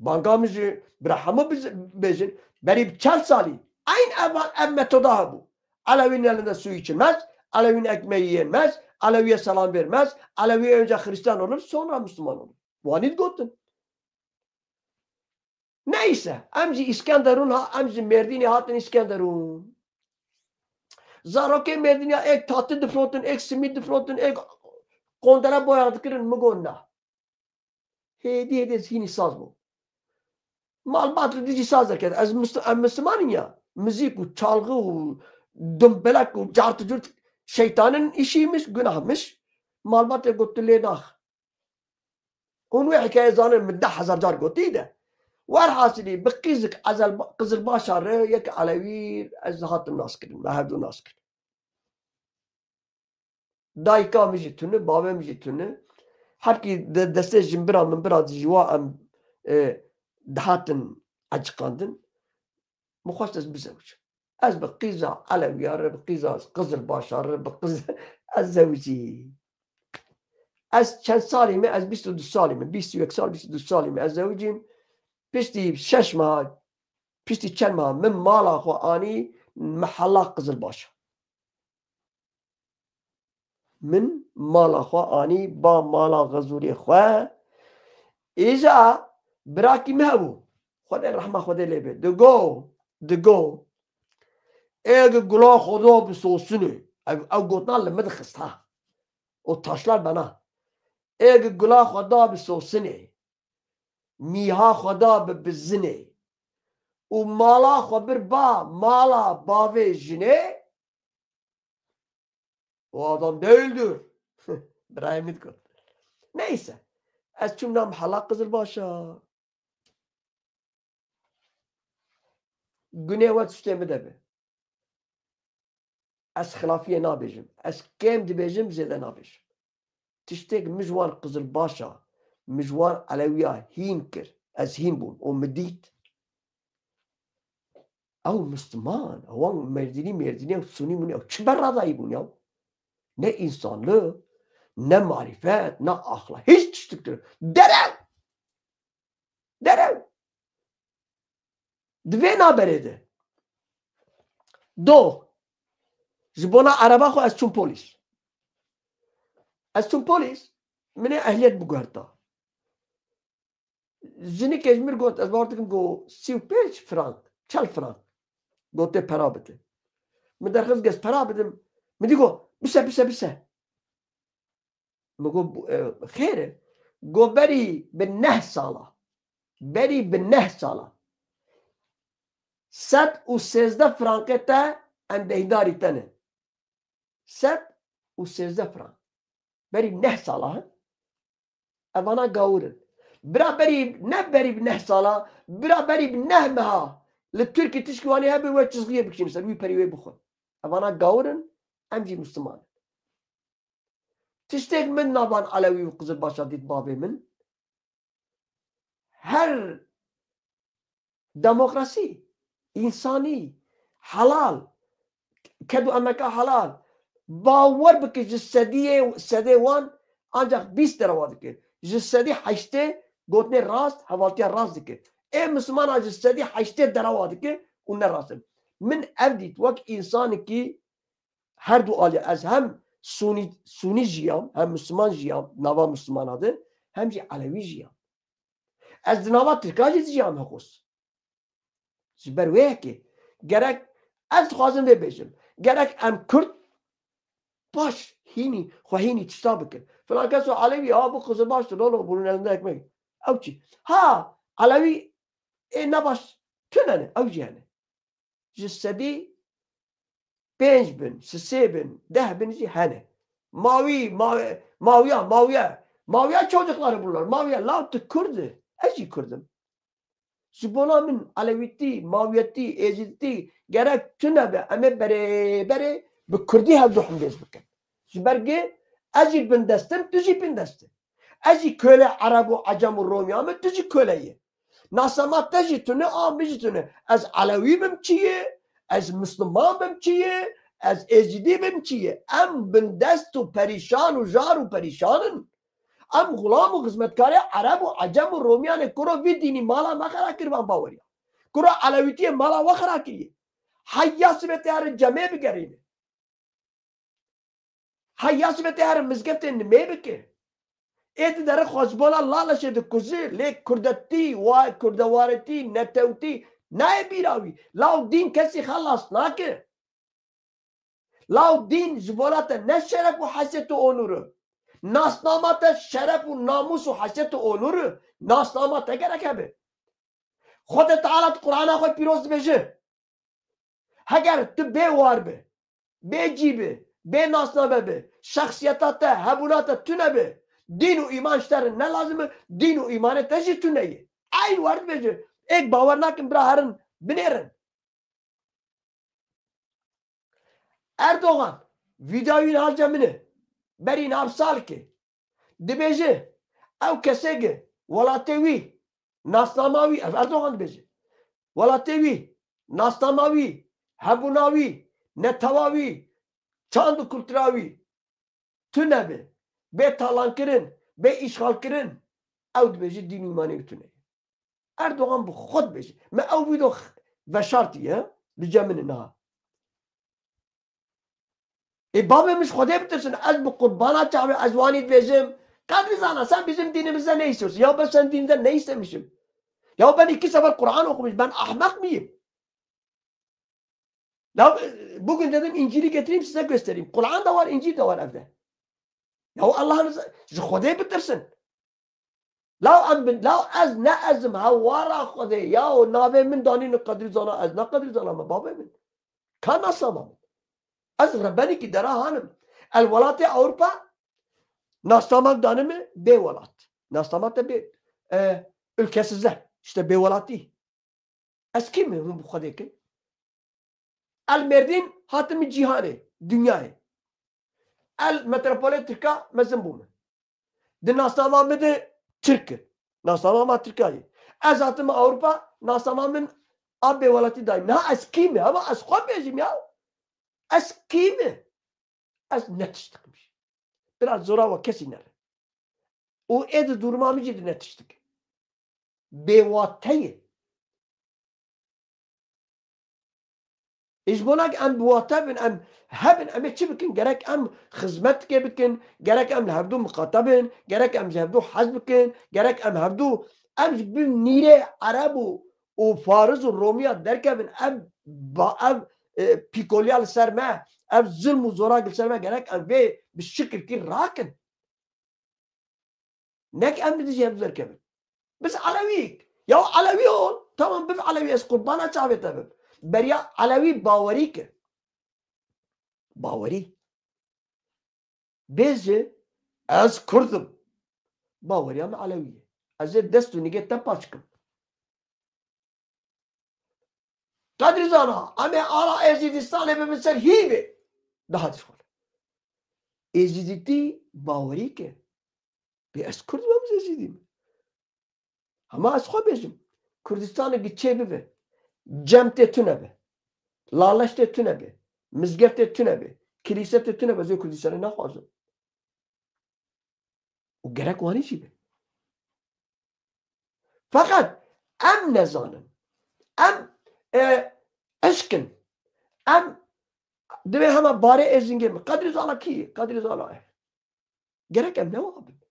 Banga min ji bira hemû biz-, bêjin, berî bi çend salî eyn ev, ev metoda hebû. Elewî elinde su içilmez, Elewî ekmeği yenmez, Elewiye selam vermez, Elewi önce Hristiyan olur, sonra Müslüman olur. Wanî digotin. Neyse, em jî Îskenderûn ha, em jî Mêrdînê hatin Îskenderûn. Zarokê Mêrdînê êk tatî difrotin, êk simît difrotin, êk qondere boya dikirin, min got na. Hêdî hêdî hînî saz bû. Malbat li dijî saz deket. Ez mis-, em Misliman in ya. Mizîk û çalgı û dumbelek û cart û curt şeytanın işiymiş, günahmış. Malbatê got tu lê nax. Hûn wê hikayeyê zanin, min deh hezar car gotî de. Werhasilî bi qîzik ezel, qizilbaşa re yek Elewî ez hatim nas kirin, me hevdu nas kirin. Dayika min jî tune, bavê min jî tune. Hebkî de-, destê jinbira min bira ji wa em, e, dihatin eciqandin. Min xwest ez bizewicim. Ez bi qîza Elewiya re, bi qîza Qizilbaşa re, bi qiz-, ez zewicî. Ez çend salî me? Ez bîst û du salî me. Bîst û yek sal, bîst û du salî me. Ez zewicîm. Piştî şeş meha, piştî çend meha min mala xwe anî mehela Qizilbaşa. Min mala xwe anî ba mala xezûrê xwe. Îja birakî min hebû. Xwedê rehma Xwedê lê be. Digo, digo. Ê gula Xweda bi sosinê. Ev, ev gotina li min dixist ha. O taşlar bana. Ê gi gula xwe da bi sosinê, mîha xwe da bi bizinê û mala xwe bir ba mala bavê jinê, o adam değildir. Birayê min digot. Neyse. Ez çûm na mehela Qizilbaşa. Gunê we tiştê min de be. Ez xilafiyê nabêjim. Ez kêm dibêjim, zêde nabêjim. Tiştêk min ji wan Qizilbaşa, min ji wan Elewiya hîn kir. Ez hîn bûm û min dît. Ew Misliman, ewan Mêrdînî, Mêrdînî, ew Sunî munî, ew çi berradayî bûn ya? Ne însanlik, ne marîfet, ne axlaq, hiç tiştik tune. Derew! Derew! Di vê naberê de. Do. Ji bona ereba xwe ez çûm polîs. Ez çûm polîs, min ê ehliyet biguherta. Jinikê ji min got, ez bawer dikim, got, sî û pênc frank, çel frank. Got, tê pera bide. Min derxist, got, pera bidim. Min dî got, bise, bise, bise. Min got, e, xêr e. Got, berî bi neh sala. Berî bi neh sala. Sed û sêzdeh frankê te em deyndarî te ne. Sed û sêzdeh frank. Berî neh sala, he? Evana gawir in. Bira berî, ne berî bi neh sala, bira berî bi neh meha li Tirkî tişkî wanî hebe wê çizgiyê bikişîne ser, wî perî wê bixwe. Evana gawir in, em jî Misliman in. Tiştêk min navan Elewî û Qizilbaşa dît bavê min. Her demokrasî, însanî, helal, ked û emeka helal, bawer bike ji sediyê, sedê wan ancak bîst derewa dike. Ji sedî heştê gotinê rast, hevaltiya rast dike. Ê Mislimana ji sedî heştê derewa dike û ne rast in. Min ev dît wek însanekî her du alî, ez hem Sunî, Sunî jiyam, hem Misliman jiyam, nava Mislimana de, hem jî Elewî jiyam. Ez di nava Tirka jî dijiyam hexos. Ji ber wê yekê gerek ez dixwazim vê bêjim. Gerek em Kurd baş hînî, xwe hînî tişta bikin. Filan kes o Elewî, ha bu Qizilbaştır, lolo, bunun elinde ekmek. Ew çi? Ha, Elewî ê ne baş tune ne, ew jî hene. Ji sedî pênc bin, sisê bin, deh bin jî hene. Mawî, ma-, mawiya, mawiya. Mawiya çocukları bunlar. Mawiya, law tu Kurd î. Ez jî Kurd im. Ji bona min Elewîtî, Mawiyetî, Êzîdîtî gerek tune be. Em ê berê berê bi Kurdî hevdu hembêz bikin. Ji ber gê ez jî bindest im, tu jî bindest î. Ez jî köle Ereb û Ecem û Romya me, tu jî köle yî. Nasnama te jî tune, a min jî tune. Ez Elewî bim çi yê, ez Misliman bim çi yê, ez Êzîdî bim çi yê. Em bindest û perîşan û jar û perîşan in. Em xulam û xizmetkarê Ereb û Ecem û Romyanê kuro vî dînî mala me xera kir van baweriya. Kuro Elewîtiyê mala we xera kiriye. Heya sibê te herin cemê bigerîne. Heya sibê te herin mizgeftê nimê bike. Ê di dere xwe ji bona laleşê dikuje, lê kurdetî, wa-, kurdewaretî, netewtî nayê bîra wî. Law dîn kesî xelas nake. Law dîn ji bona te ne şeref û hesiyet û onur e. Nasnama te şeref û namûs û hesiyet û onur e. Nasnama te gerek hebe. Xwedê Teala di Qur'ana xwe pîroz dibêje, heger tu bê war be, bê cî be, bê nasname be, şexsiyeta te, hebûna te tune be, dîn û îman ji te re ne lazim e, dîn û îmanê te jî tune ye. Eyn war dibêje, êk bawer nakin bira herin binêrin. Erdogan, vîdyoyên halce min e. Berî nav salkê. Dibêje, ew kesê ki welatê wî, nasnama wî, ev Erdogan dibêje. Welatê wî, nasnama wî, hebûna wî, netewa wî, çand û kultura wî tune be, bê talankirin, bê îşxalkirin, ew dibêje dîn û îmanê wî tune ye. Erdogan bi xwe dibêje. Me ew vîdeo x-, veşartiye, li cem min e niha. Ê bavê min ji Xwedê bitirsin, ez bi qurbana çavê ez wanî dibêjim. Kadri zana, sen bizim dinimizde ne istiyorsun? Ya ben senin dininden ne istemişim? Ya ben iki sefer Kur'an okumuş, ben ahmak mıyım? Ya, e, bugün dedim İncil'i getireyim size göstereyim. Kur'an da var, İncil de var evde. Ya Allah, ji Xwedê bitirsin. Law em bin, law ez ne ez im hewara Xwedê. Ya navê min danîne Qedrî Zana, ez ne Qedrî Zana me, bavê min. Ka nasnama min. Ez rebenîkî dera hanim. El welatê Ewropa nasnama danime bê welat. Nasnama te bê, e, ülkesizler. İşte bê welatî. Ez kî me hûn bi Xwedê kin? El Mêrdîn hatimi cîhanê, dinyayê. El metropolê Tirka mezin bûme. Di nasnama min de Tirk e. Nasnama ma Tirka ye. Ez hatime Ewropa, nasnama min a bêwelatî dayî. Niha ez kî me? Hema ez xwe bêjim ya. Ez kî me? Ez ne tiştik im jî. Biraz zora we kesî nere. Û ê di duruma min jî di ne tiştik. Bêwate ye. Ê ji bona em bi wate bin, em hebin, em ê çi bikin? Gerek em xizmetkê bikin, gerek em li hevdû miqate bin, gerek em ji hevdû hez bikin, gerek em hevdû, em ji bin nîrê Ereb û, û Fariz û Romiya derkevin, ev ba-, ev, e, pîkoliya li ser me, ev zilm û zorak li ser me, gerek em vê bi şikilkî rakin. Nek em li dijî hev derkevin. Biz Elewî. Ya Elewî ol. Tamam, biv Elewî, ez qurbana çavê te bim. Beriya Elewî bawerî ke. Bawerî. Bêje, ez Kurd im. Baweriya min Elewî ye. Ez ê dest û nigê te paç kim. Qedrî Zana, em ê ara Êzîdistanê bibin ser hîvê. Daha dişxwe. Êzîdîtî bawerî ke. Bê ez Kurd im, ez Êzîdî me. Hema ez xwe bêjim. Kurdistanê giçê bibe. Cem tê tune be. Laleş tê tune be. Mizgev tê tune be. Kilîse tê tune be. Ez ê Kurdistanê naxwazim. Û gerek wanî jî be. Feqet em nezanin. Em, e, eşk in. Em divê hema barê êzingê min. Qedrî Zala kî ye? Qedrî Zala e. Gerek em newa bin.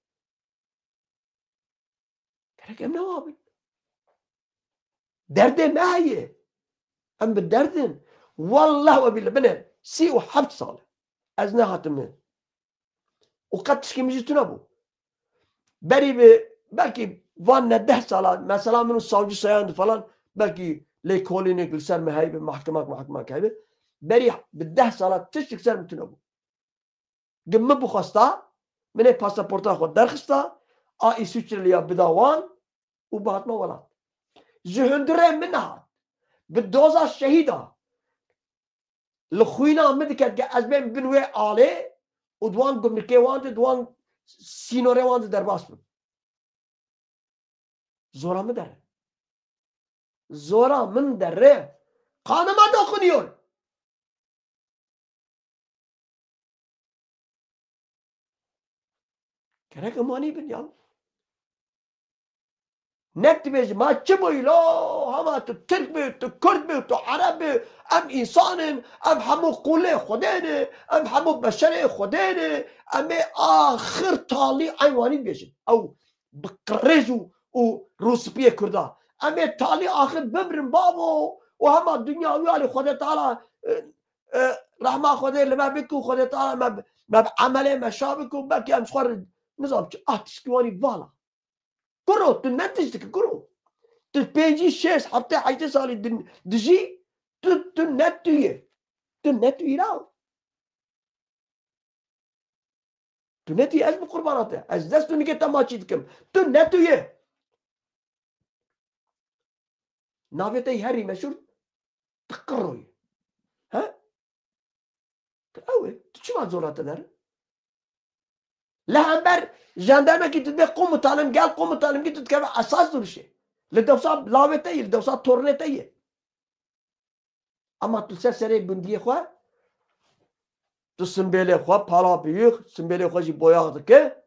Gerek em newa bin. Derdê me heye. Em bi derdin. Wallah we billah, bine sî û heft sal e. Ez nehatime. Û qet tişkî min jî tune bû. Berî bi, belkî van ne deh sala, mesela min û savcî Seyand falan, belkî lêkolînek li ser me heybe, mahkemak, mahkemak heybe. Berî bi deh sala tiştik ser min tune bû. Gi min bixwesta, min ê pasaporta xwe derxista, a Îswîçreliya bida wan û bihatime welat. Ji hundirê min nehat. Bi doza şehîda li xwîna min diket ke ez bêm bin wê alê û di wan gumrikê wan de, di wan sînorê wan de derbas bim. Zora min derre. Zora min derre. Kanıma dokunuyor. Gerek em wanî bin ya. Nek dibêjim, ma çi bûyî lo? Hema tu Tirk bî, tu Kurd bî, tu Ereb bî, em însan in, em hemû qûlê Xwedê ne, em hemû beşerê Xwedê ne, em ê axir talî eynî wanî dibêjin. Ew bi qirêj û, û rûspiyê Kurda. Em ê talî axir bimrin bavo û hema dinya wî alî Xwedê Teala, e, e, rehma Xwedê li me bik û Xwedê Teala me, me bi emelê me şa bik û belkî em ji xwe re nizam çi, ah, tişkî wanî vala. Kuro, tu ne tişt dikî, kuro. Tu pêncî, şêst, heftê, heştê salî din dijî, tu, tu ne tu yê. Tu ne tu yî ra. Tu ne tu yê, ez bi qurbana te. Ez dest û nigê te maçî dikim. Tu ne tu yê. Navê te yî herî meşhûr Tiqiro ye. He? Ew e. Tu çima zora te der? Li hember jandarmekî tu dibê komutanım, gel komutanım kî tu dikeve esas duruşê. Li dewsa lavê te yê, li dewsa tornê te yê. Ama tu ser serê gundiyê xwe, tu simbêlê xwe pala biyûx, simbêlê xwe jî boyax dike.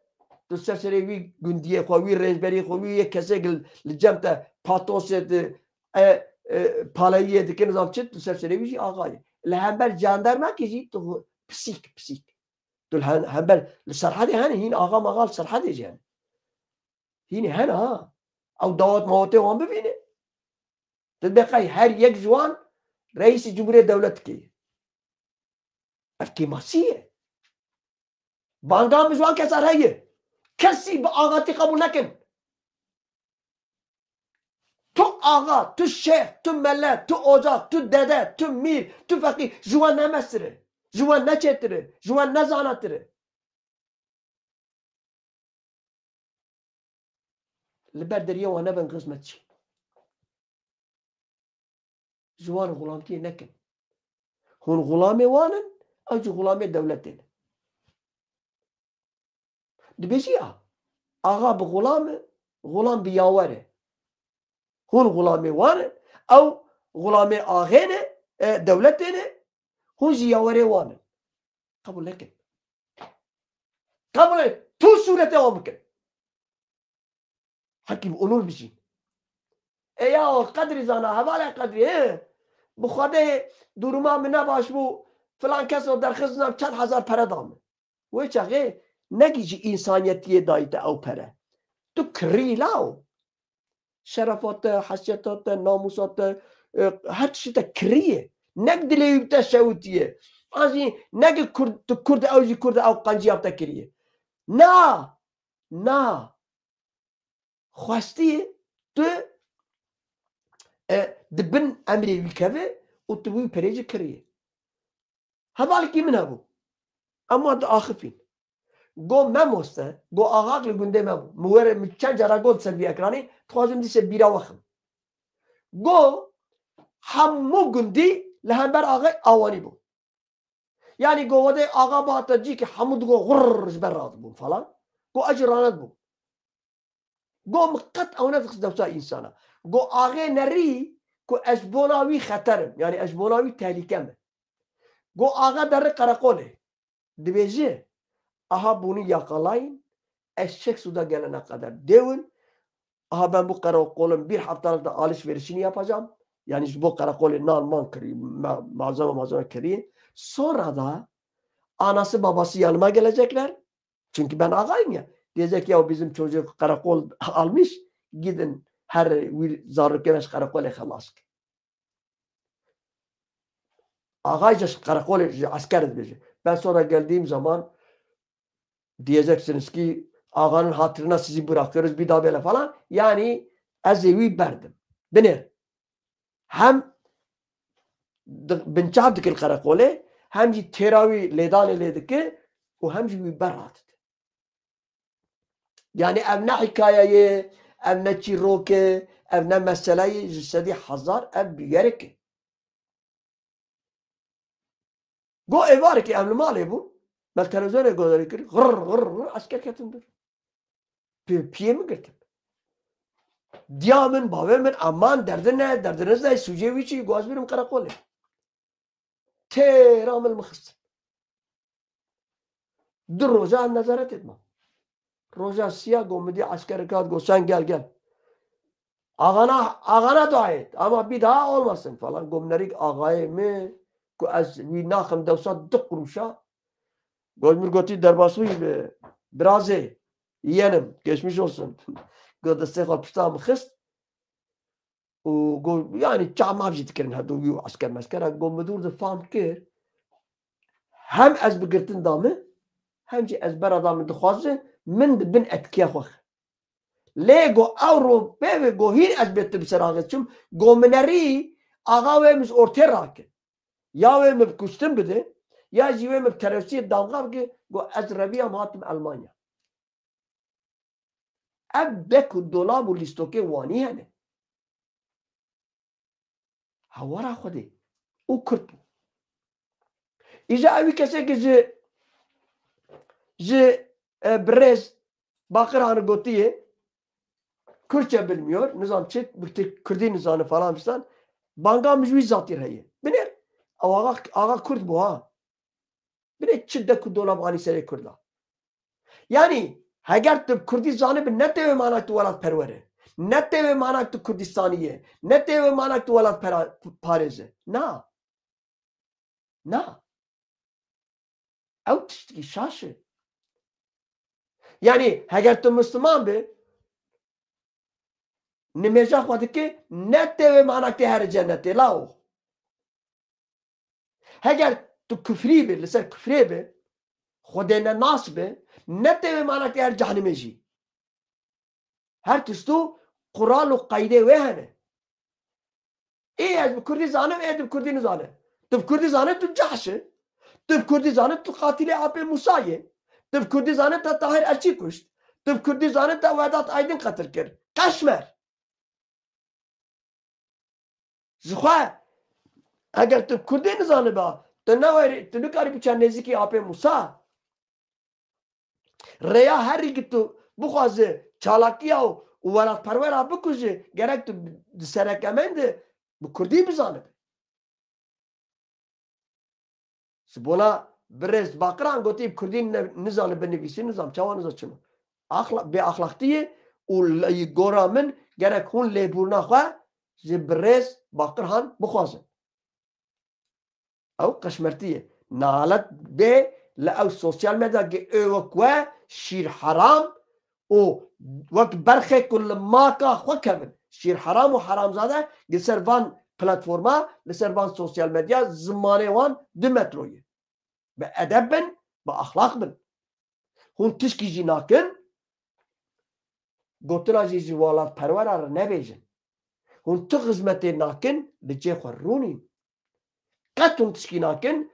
Tu ser serê wî gundiyê xwe, wî rênberî xwe, wî yê kesê li, li cem te patosê di, e, e, palayiyê dike, nizam çi, tu ser serê wî jî axa yî. Li hember jandarmekî jî tu xwe pisîk, pisîk. Tu li hem-, hember li Serhedê hene, hîn axa maxa li Serhedê jî hene. Hînî hene ha. Ew dawet mawetê wan bibîne. Tu dibê qey her yek ji wan reîsî cumhuriyê dewletkê ye. Ev kêmasî ye. Banga min ji wan kesan heye. Kesî bi axatî qebûl nekin. Tu axa, tu şêx, tu mele, tu ocak, tu dede, tu mîr, tu feqîr, ji wan ne mestir e, ji wan ne çêtir e, ji wan ne zanatir e. Li ber deriyê wan nebin xizmetçî. Ji wan xulamtiyê nekin. Hûn xulamê wan in, ew jî xulamê dewletê ne. Dibêjî ya, axa bi xulam e, xulam bi yawer e. Hûn xulamê wan in, ew xulamê axê ne, e, dewletê ne, hûn jî yawerê wan in. Qebûl nekin. Qebûl nekin. Tu sûretê wan bikin. Hekî bi onur bijîn. E ya Qedrî zana, hevalê Qedrî, he? Bi Xwedê duruma min ne baş bû, filan kes o derxist nam çend hezar pere da min. Wê çaxê negî ji însaniyetiyê dayî te ew pere. Tu kirî law. Şerefa te, hesiyeta te, namûsa te, e, her tiştê te kirî ye. Nek dilê wî bi te şewitiye. An jî neke Kurd, tu Kurd ew jî Kurd ew qenciya bi te kiriye. Na! Na! Xwestiyê tu, e, di bin emrê wî keve û tu wî perê jî kirî. Hevalekî min hebû. Em wan diaxifîn. Got, "Memoste, got, axak li gundê me bû." Min were, min çend cara got ser vî ekranê, dixwazim dîse bîra we xim. Got, "Hemû gundî li hember axê awanî bû." Yanî got, "Wedê axa bihate cîkê hemû digot, xurr ji ber radibûn falan." Got, "Ez jî ranedibûm." Got, "Min qet ew nedixist dewsa însana." Got, "Axê nerî ku ez ji bona wî xeter im, yanî ez ji bona wî tehlîke me." Got, "Axa derê qereqolê." Dibêje, "Aha bunu yakalayın, eşek suda gelene kadar dövün. Aha ben bu karakolun bir haftalık da alışverişini yapacağım." Yani ji bo qereqolê nan man kirî, ma-, malzeme malzeme kirî. Sonra da anası babası yanıma gelecekler. Çünkü ben ağayım ya. Diyecek, "Ya bizim çocuk karakol almış, gidin her wir zarokene ji qereqolê xelas." Ağay ji qereqolê, ji esker dibêje. "Ben sonra geldiğim zaman diyeceksiniz ki ağanın hatırına sizi bırakıyoruz, bir daha böyle falan." Yani ez ê wî berdim. Binêr. Hem di-, binçav dikir qereqolê, hem jî têra wî lêdanê lê dike û hem jî wî ber radide. Yani ev ne hikaye ye, ev ne çîrok e, ev ne mesele ye, ji sedî hezar ev bûyerek e. Go êvarekî em li malê bûn, me li televizyonê guhdarî kir, xirr, xirr, xirr, esker ketin bir. Pê-, piyê min girtin. Diya min, bavê min, aman derdin ne, derdiniz ne, sûcê wî çi, go ez birim qereqolê. Têra min li min xistin. Du roja em nezaretê diman. Roja siya go min dî eskerek hat, go sen gel gel. Ağana, ağana dua et ama bir daha olmasın falan. Go min nerîk ağayê min ku ez wî naxim dewsa du quruşa. Go min gotî derbasî bi birazê yenim. Geçmiş olsun. Go destê xwe pişta min xist. Û got, yani çav mav jî dikirin her du wî û esker mesker. Go min dûr de fam kir, hem ez bi girtin da min, hem jî ez bera da min dixwaze, min di bin etkiya xwe xwe. Lê go ew ro pê ve go hîn ez bê tu bi ser axê çim, go min erî axa wê min ji ortê rake. Ya wê min bi kuştin bide, ya jî wê min bi teroristiyê damga bike, go ez reviyam hatim Elmanya. Ev dek û dolab û lîstokê wanî hene. Hewara Xwedê û Kurd bû. Îja ewî kesekî ji, ji, e, birêz Baqir Han gotiye, Kürtçe bilmiyor, nizam çi, bi Kurdî nizane falan fistan. Banga min ji wî zatî re heye. Binêr, ew axa, axa Kurd bû ha. Binê çi dek û dolab anî serê Kurda. Yanî heger tu Kurdî zanibî, ne tê wê mana tu welatperwer e. Ne tê wê mana tu Kurdistanî ye. Ne tê wê mana tu welat pera-, parêz e. Na. Na. Ew tiştekî şaş e. Yanî heger tu Misliman bî, nimêja xwe dike, ne tê wê mana tê here cennetê, lawo. Heger tu kufrî bî, li ser kufrê bî, Xwedê ne nas be, ne tê wê mana ke her cehnimê jî. Her tişt û qural û qeydê wê hene. Ê ez bi kurdî zanim, ê tu bi kurdî nizane. Tu bi kurdî zane tu cahş î. Tu bi kurdî zane tu qatilê Apê Musa yê. Tu bi kurdî zane te Tahir Elçî kuşt. Tu bi kurdî zane te Vedat Aydin qetil kir. Qeşmer. Ji xwe eger tu bi kurdî nizaniba, tu newerî, tu nikarî biçe nêzîkî Apê Musa. Rêya herî ki tu bixwazi çalakiya û, û welatperwera bikujî, gerek tu di sereke mende bi kurdî bizanibi. Ji bona birêz Baqiran gotî bi kurdî ne, nizanibi nivîsî, nizam çawa niza çima. Axla-, bê axlaqtî ye û li gora min gerek hûn lêbûrina xwe ji birêz Baqirhan bixwazin. Ew qeşmertî ye. Nalet bê li ew sosyal medya ki ê wek we şîr heram û wek berxê ku li maka xwe kevin. Şîr heram û heramzade li ser van platforma, li ser van sosyal medya zimanê wan du metro ye. Bi edeb bin, bi axlaq bin. Hûn tişkî jî nakin, gotina jî ji welatperwera re nebêjin. Hûn tu xizmetê nakin, li cê xwe rûnîn. Qet hûn tişkî nakin,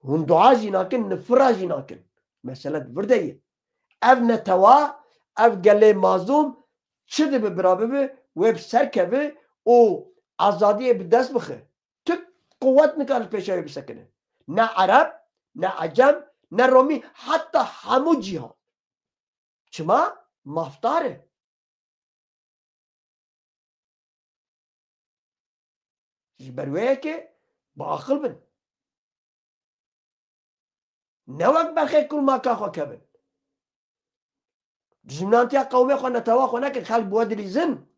hûn dua jî nakin, nifira jî nakin. Mesele di vir de ye. Ev netewa, ev gelê mazlûm çi dibe bira bibe, wê bi ser keve û azadiyê bi dest bixe. Tu quwet nikare pêşa wê bisekine. Ne Ereb, ne Ecem, ne Romî, heta hemû cîhan. Çima? Mafdar e. Ji ber wê yekê bi aqil bin. Ne wek berxê ku li maka xwe kevin. Dijminantiya qewmê xwe, netewa xwe nekin, xelk bi we dilîzin.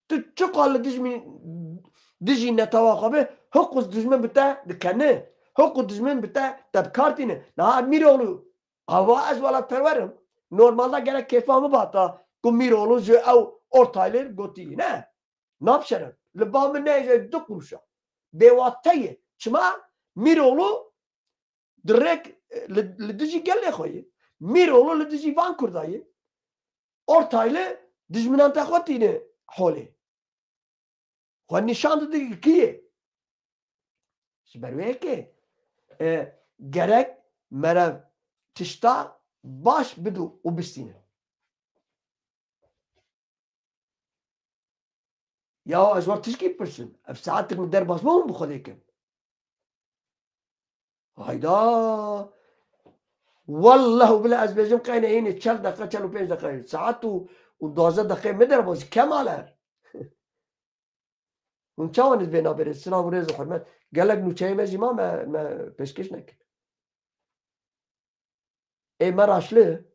Tu çiqas li dijmî-, dijî netewa xwe be, hiqû dijmin bi te dikene, hiqû dijmin bi te te bi kar tîne. Niha Mîroğlu, ava ez welatperwer im. Normalde gerek kêfa min bata ku Mîroğlu ji ew ortaylir gotî. Ne. Nabşerin. Li ba min neyê ji du quruşa. Bêwate ye. Çima? Mîroğlu direk, e, li, li dijî gelê xwe ye. Mîroğlu li dijî van Kurda ye. Ortayli dijminanta xwe tîne holê. Xwe nîşan dide kî ye. Ji ber wê yekê, e, gerek merev tişta baş bidu û bistîne. Ya ez war tişkî pirsim. Ev saetik min derbas bû, min bi Xwedê kir. Hayda. Wallah û billah ez bêjim qeyne hînê çel deqe, çel û pênc deqe. Saet û, û duwazdeh deqe min derbas, Kemal er. Hûn çawa nîz vê nabêrê? Silav û rêz û hurmet. Gelek nûçeyê me jî ma me, me pêşkêş nekir. Ê Meraşli,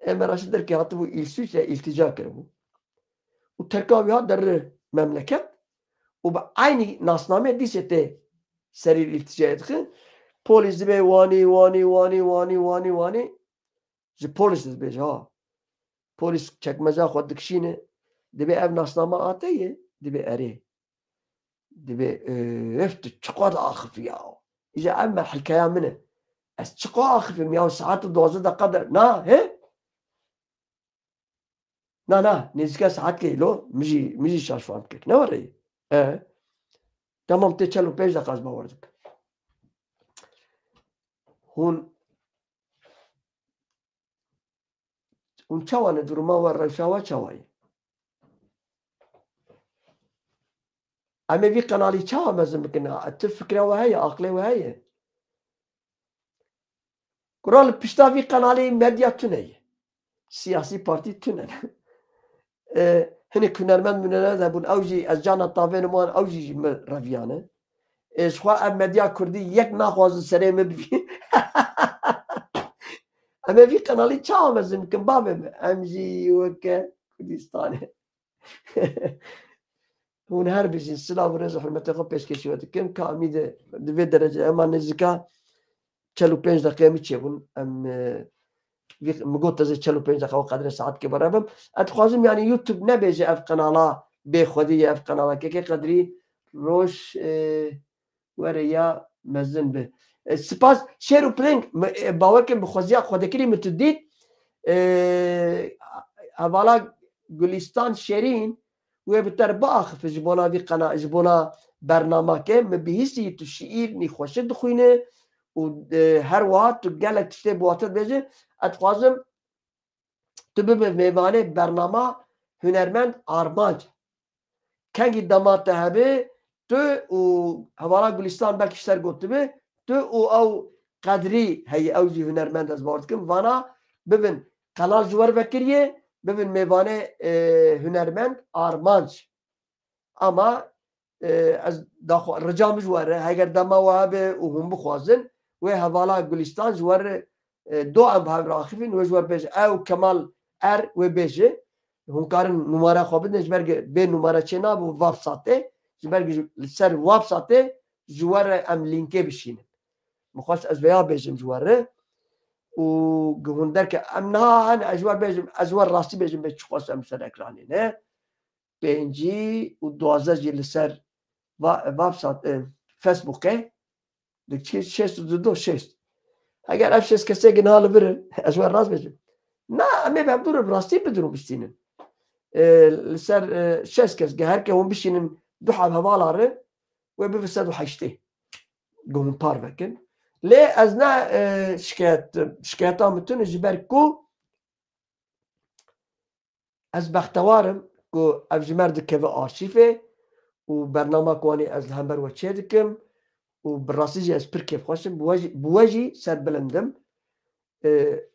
ê Meraşli derkê hatibû îl Swîsre îltîca kiribû. Û terka wî hat derre memleket û bi eynî nasnamê dîsê tê serî îltîcayê dixin. Polîs dibê wanî, wanî, wanî, wanî, wanî, wanî. Ji polîs dibêje ha. Polîs çekmeca xwe dikişîne. Dibê ev nasname a te ye? Dibê erê. Dibê, "Öf, tu çiqas diaxifî ya. Îja ev me hikayeya min e. Ez çiqas axifim ya, saet û duwazdeh deqa der." Na, he? Na, na, nêzîka saetkê lo, min jî, min jî şaş fehm kir. Ne were ye? E? Tamam, tê çel û pênc deqa ez bawer dikim. Hûn Hûn çawa ne, duruma we, rewşa we çawa ye? Em ê vî qenalî çawa mezin bikin? A, tu fikra we heye, aqlê we heye? Kura li pişta vî qenalî medya tune ye. Siyasî partî tune ne. E, hinek hunermend munermend hebûn, ew jî ez cana tavênim wan, ew jî ji min reviyane. Ê, ji xwe ev medya kurdî yek naxwazin serê min bibî. Em ê vî qenalî çawa mezin bikin, bavê min? Em jî weke Kurdistanê. Hûn her bijîn, silav û rêz û hurmetê xwe pêşkêşî we dikim. Ka Amîdê di vê derecê, ema nêzîka çel û pênc deqeyê min çêbûn. Em, e, vî, min got ez ê çel û pênc deqa û qedrê saetkê bere bim. Ez dixwazim, yanî YouTube nebêje ev qenala bê xwedî ye, ev qenala kekê qedrî roj, e, were ya Mezin bi. E, spas, şêr û piling, mi, e, bawer kin bi xweziya xwedekirî min tu dît. E, hevala Gulistan Şêrîn, wê bi te re biaxifin ji bona vî qena-, ji bona bernamake. Min bihîstî tu şiîr nîxweşik dixwîne û, e, her wiha tu gelek tiştê bi wate dibêje. Ez dixwazim tu bibe mêvanê bernama hunermend Armanc. Kengî dema te hebe, tu û hevala Gulistan belkî ji ser gotibe, tu û ew Qedrî heye, ew jî hunermend, ez bawer dikim, vana bibin qelal ji we re vekiriye, bibin mêvanê, e, hunermend Armanc. Ama, e, ez daxwa, rica min ji we re, heger dema we hebe û hûn bixwazin, wê hevala Gulistan ji we re, e, do em bi hev re axifîn, wê ji we bêje. Ew Kemal Er wê bêje. Hûn karin numara xwe bidin, ji ber ku bê numara çê nabe, WhatsAppê, ji ber ku ji, li ser WhatsAppê ji we re em lînkê bişînin. Min xwest ez vêya bêjim ji we re. Û ku hûn derke em niha hene, ez ji we bêjim, ez ji we rastî bêjim, bê çi xwest em ser ekranê ne. Pêncî û duwazdeh jî li ser va-, WhatsApp, e, Facebookê. Di çi şêst û du do şêst. Eger ev şêst kesê niha li vir in, ez we rast bêjim. Na, em ê bi hevdû re bi rastî bidirin û bistînin. E, li ser, e, şêst kes, ge her ke hûn bişînin du heb hevala re, wê bibe sed û heştê. Ku hûn par vekin. Lê ez ne, e, şikayet, şikayeta min tune ji ber ku ez bextewar im ku ev ji me re dikeve arşîvê û bernama ku anî ez li hember we çêdikim û bi rastî jî ez pir kêfxweş im. Bi we jî, bi we jî serbilind im. E,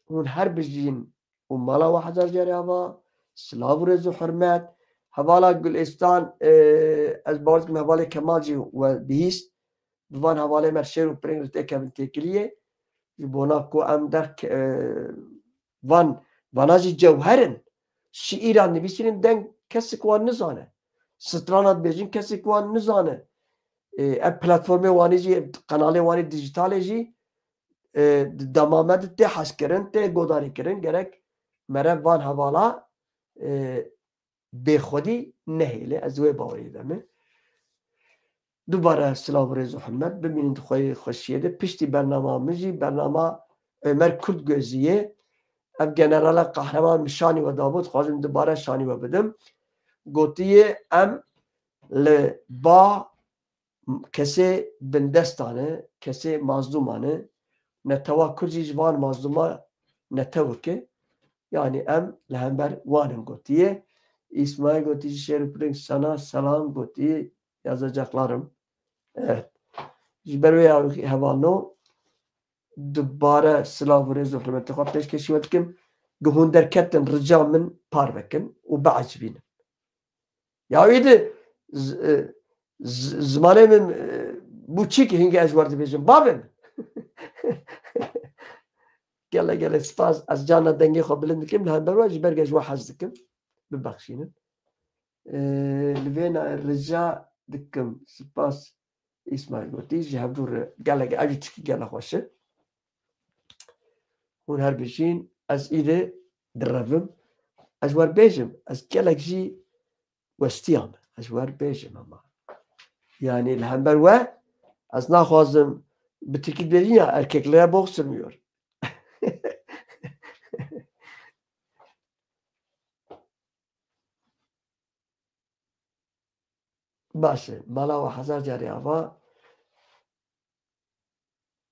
hûn her bijîn û mala we hezar carê ava, silav û rêz û hurmet. Hevala Gulîstan, e, ez bawer dikim hevalê Kemal jî we bihîst. Bi van hevalê me şêr û piring li têkevin têkiliyê. Ji bona ku em derk, e, van, vana jî cewher in. Şiîran nivîsînin deng kesik wan nizane. Strana dibêjin kesik wan nizane. E, ev platformê wanî jî, qenalê wanî dijitalê jî, e, di dema me de tê hezkirin, tê godarîkirin. Gerek mere van hevala, e, bêxwedî nehêle. Ez wê bawerî de me. Dubare silav û rêz û hurmet. Bimînin di xwe-, xweşiyê de. Piştî bernama min jî, bernama Ömer Kurtgözî ye. Ev generala qehreman min şanî we dabû, dixwazim dubare şanî we bidim. Gotiye, em li ba kesê bindestan e, kesê mazlûman e. Netewa Kurd jî ji van mazlûma netewek e. Yanî em li hember wan in gotiye. Îsmaîl gotî, ji şêr û piring sana selam gotî, yazacaklarım. Evet. Ji ber wê ya hevalno dubare silav û rêz û hurmetê xwe pêşkêşî we dikim. Ku hûn derketin, rica min par vekin û biecibînin. Ya wî di z-, e, z-, zimanê min, e, bû çî ki hingê ez ji we re dibêjim. Bavê min. Gelek gelek spas. Ez carna dengê xwe bilind dikim. Li hember we ji ber ge ji we hez dikim. Bibexşînin. E, li vêna rica dikim. Spas. Îsmaîl gotî, ji hevdû re gelek, ev jî tişkî gelek xweş e. Hûn her bijîn, ez îdê direvim. Ez wer bêjim, ez gelek jî westiyam. Ez wer bêjim ama. Yanî li hember we, ez naxwazim bi tirkî dibêjin ya, erkeklere boksurmuyor. Baş e. Mala we hezar carê ava.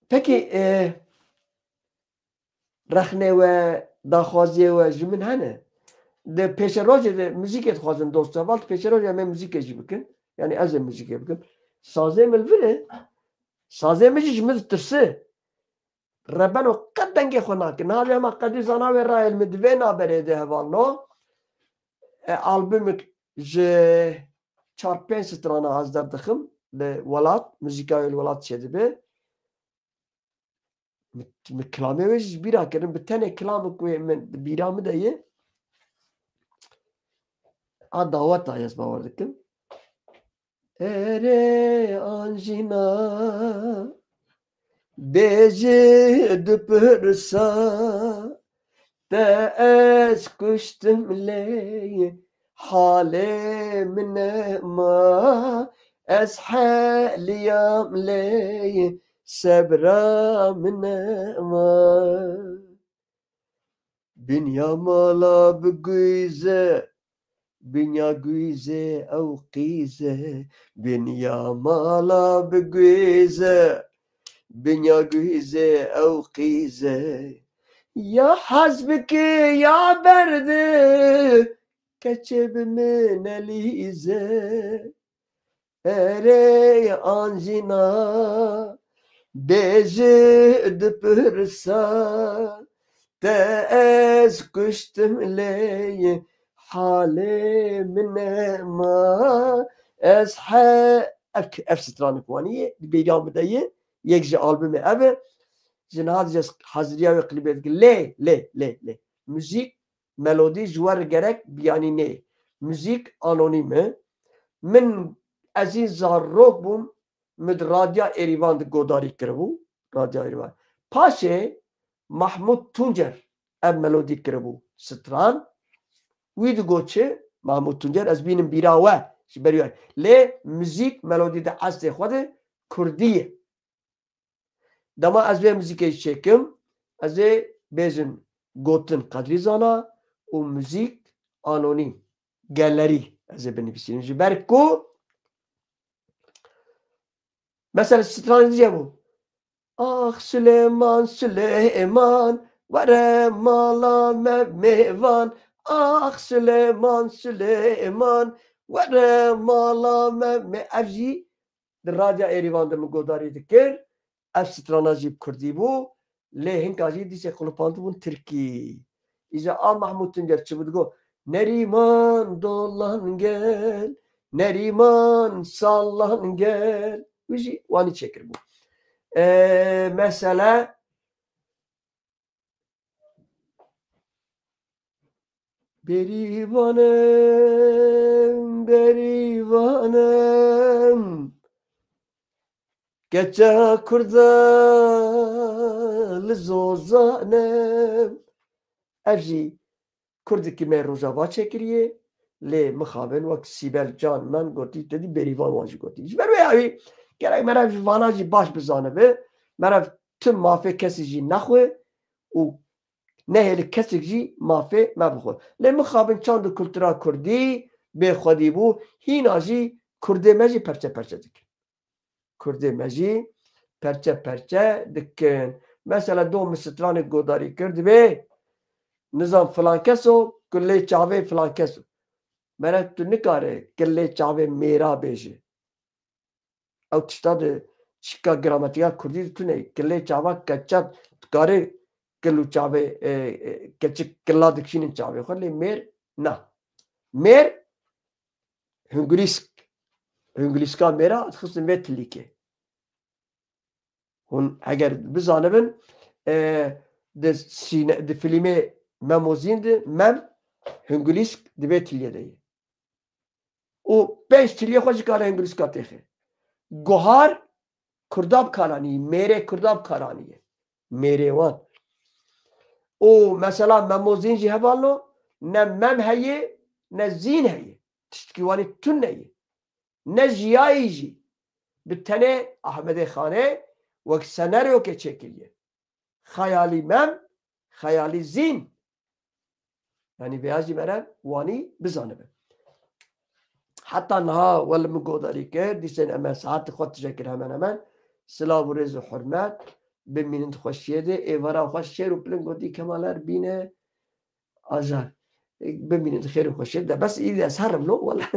Pekî, e, rexnê we, daxwaziyê we ji min hene. Di pêşerojê de muzîkê dixwazin dost heval, di pêşerojê em ê muzîkê jî bikin. Yanî ez ê muzîkê bikim. Sazê min li vir e. Sazê min jî ji min ditirse. Rebeno qet dengê xwe nake. Niha vê hema qedî zana wê rayê li min di vê naberê de hevalno. E, albumik ji çar pênc strana ez derdixim li welat, muzîka wê li welat çêdibe. Min, min kilamê wê jî ji bîra kirin, bi tenê kilamik wê min di bîra min de ye. A daweta ez bawer dikim. Erê anjîna bêjî dipirsa te ez kuştim lê halê min nema Ez heliyam lê sebra min nema. Binya mala bi guîze, binya guîze ew qîze. Binya mala bi guîze, binya guîze ew qîze. Ya hez bike ya berde, keçê bi min nelîze. Erê an jî na, bêje dipirsa, te ez kuştim lê halê min nema. Ez he-, ev, ev stranik wanî ye, di bêriya min de ye, yek ji albumê ev e. Ji niha dije haziriya wê klîbê dike. Lê, lê, lê, lê. Muzîk, melodî ji we re gerek biyanî neyê. Muzîk anonîm e. Min, ez jî zarok bûm, min di Radya Êrîvan de godarî kiribû. Radya Êrîvan. Paşê Mahmud Tuncer ev melodî kiribû stran. Wî digot çi? Mahmud Tuncer, ez bînim bîra we, ji ber wî. Lê muzîk, melodî di eslê xwe de kurdî ye. Dema ez vê muzîkê çêkim, ez ê bêjim gotin Qedrî Zana û muzîk anonîm, gelerî ez ê binivîsînim. Ji ber ku, mesela, stranê dî hebû. Ax Silêman, Silêman, were mala me mêvan. Ax Silêman, Silêman, were mala me mê-, ev jî di Radya Êrîvan de min godarî dikir. Ev strana jî bi kurdî bû. Lê hinka jî dîsê qulipandibûn tirkî. Îja a Mahmûd Tuncer çi bû digot? Nerîman dolan gel, Nerîman sallan gel. Wî jî wanî çêkiribû. E, mesele Bêrîvanim, bêrîvanim, keça Kurda li zozanim. Ev jî Kurdikî me Rojava çêkiriye, lê mixabin wek Sîbel Can men gotî, te dî Bêrîvan wan jî gotî. Ji ber wê yawî gerek meriv ji vana jî baş bizanibe, meriv tu mafê kesî jî nexwe û nehêli kesek jî mafê me bixwe. Lê mixabin çand û kultura kurdî bê xwedî bû, hîna jî kurdê me jî perçe perçe dikin. Kurdê me jî perçe perçe dikin. Mesela do min stranê godarî kir, dibê, nizam filan kes o, kulê çavê filan kes o. Mere tu nikare kulê çavê mêra bêje. Ew tişta di çîka gramatîka kurdî de tune ye. Kilê çava keça dikare kil û çavê, e, e, keçik kila dikişînin çavê xwe, lê mêr na. Mêr hingulîsk. Hingulîska mêra dixistin vê tilîkê. Hûn eger bizanibin, e, di sîne-, di filmê Mem û Zîn de Mem hingulîsk di vê tiliyê de ye. Û pênc tiliyê xwe jî kare hingulîska têxe. Guhar Kurda bi kar anî, mêrê Kurda bi kar anî ye. Mêrê wan. Û mesela Mem û Zîn jî hevalno, ne Mem heye, ne Zîn heye. Tiştkî wanî tune ye. Ne jiyayî jî. Bi tenê Ahmedê Xanê wek senaryokê çêkiriye. Xeyalî Mem, xeyalî Zîn. Yanî vêya jî mere wanî bizanibe. Heta niha we li min godarî kir, dîsên em e saetê xwe tije kir hemen hemen. Silav û rêz û hurmet, bimînin di xweşiyê de, êvara xwe şêr û piling gotî Kemal Erbîne. Ajar. Bimînin di xêr û xweşiyê de. Bes îdî ez herim lo, wele.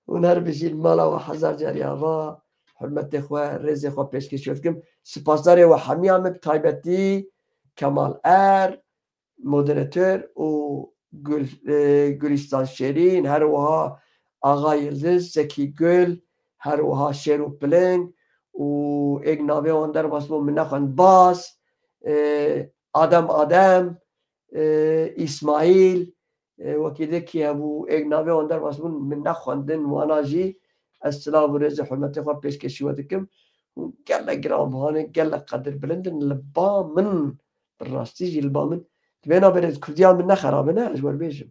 Hûn her bijîn, mala we hezar carî ava. Hurmetê xwe, rêzê xwe pêşkêşî we dikim. Spasdarê we hemiya me, bi taybetî Kemal Er, moderator û Gul-, e, Gulîstan Şêrîn, her wiha Axa Yildiz, Zekî Gul, her wiha Şêr û Piling û êk navê wan derbas bû, min nexwend, Baz, e, Adem Adem, e, Îsmaîl, e, wekî de kî hebû, êk navê wan derbas bûn, min nexwendin, wana jî ez silav û rêzê hurmetê xwe pêşkêşî we dikim. Hûn gelek giranbiha ne, gelek qedirbilind in li ba min, bi rastî jî li ba min. Divê navê rêz kurdiya min nexerabine, ez wer bêjim.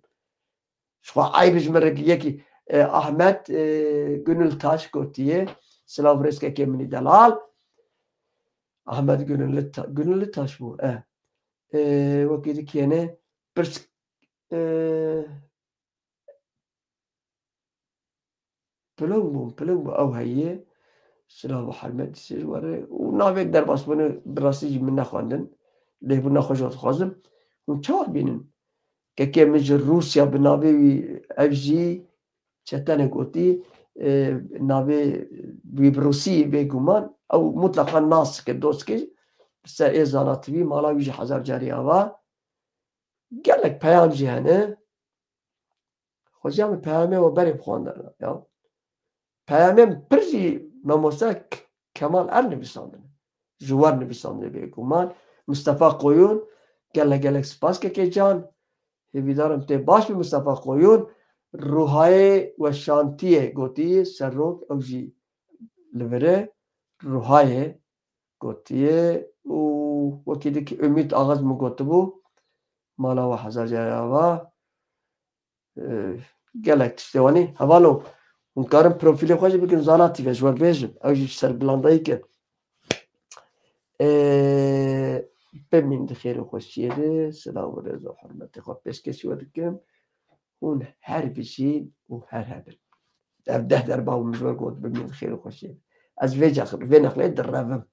Ji xwe eyb ji min re yekî, E, Ahmet, e, Gönül Taş gotiye. Silav rêzkekê minî delal. Ahmet Gönüllü, Ta-, Gönüllü Taş bû. E. E, wekî dikêne pirs, e, Piling bûm, piling bû ew heye. Silav û hermet dîsê ji we re. Û navê derbasbûnê bi rastî jî min nexwendin. Lêbûna xwe jî dixwazim. Hûn çawa dibînin? Kekê min ji Rûsya bi navê wî, ev jî çetene gotî, e, navê wî bi rûsî bêguman. Ew mutleqa nas dike, dost dike. Bi ser ê Zana T V, mala wî jî hezar carî ava. Gelek peyam jî hene. Xwezîya min peyamê we berê bixwandin, ya. Peyamên pir jî mamoste K-, Kemal Er nivîsandine. Ji we nivîsandine bêguman. Mustafa Koyun, gelek gelek spas kekê can. Hêvîdarim tê baş bî Mustafa Koyun. Ruhayê Weşantiyê gotî, serok, ew jî li vir e. Ruhayê gotiye û wekî dikî Ümit Axa min gotibû, mala we hezar carî ava. E, gelek tiştê wanî. Hevalo, hûn karin profîlê xwe jî bikin Zana T V, ji we bêjim. Ew jî serbilandayî kir. E, bimîn di xêr û xweşiyê de, silav û rêz û hurmetê xwe pêşkêşî we dikim. Hûn her bijîn û her hebin. Ev deh derba min ji we got, bimîn di xêr û xweşiyê de. Ez vê ca, vê nexlê direvim.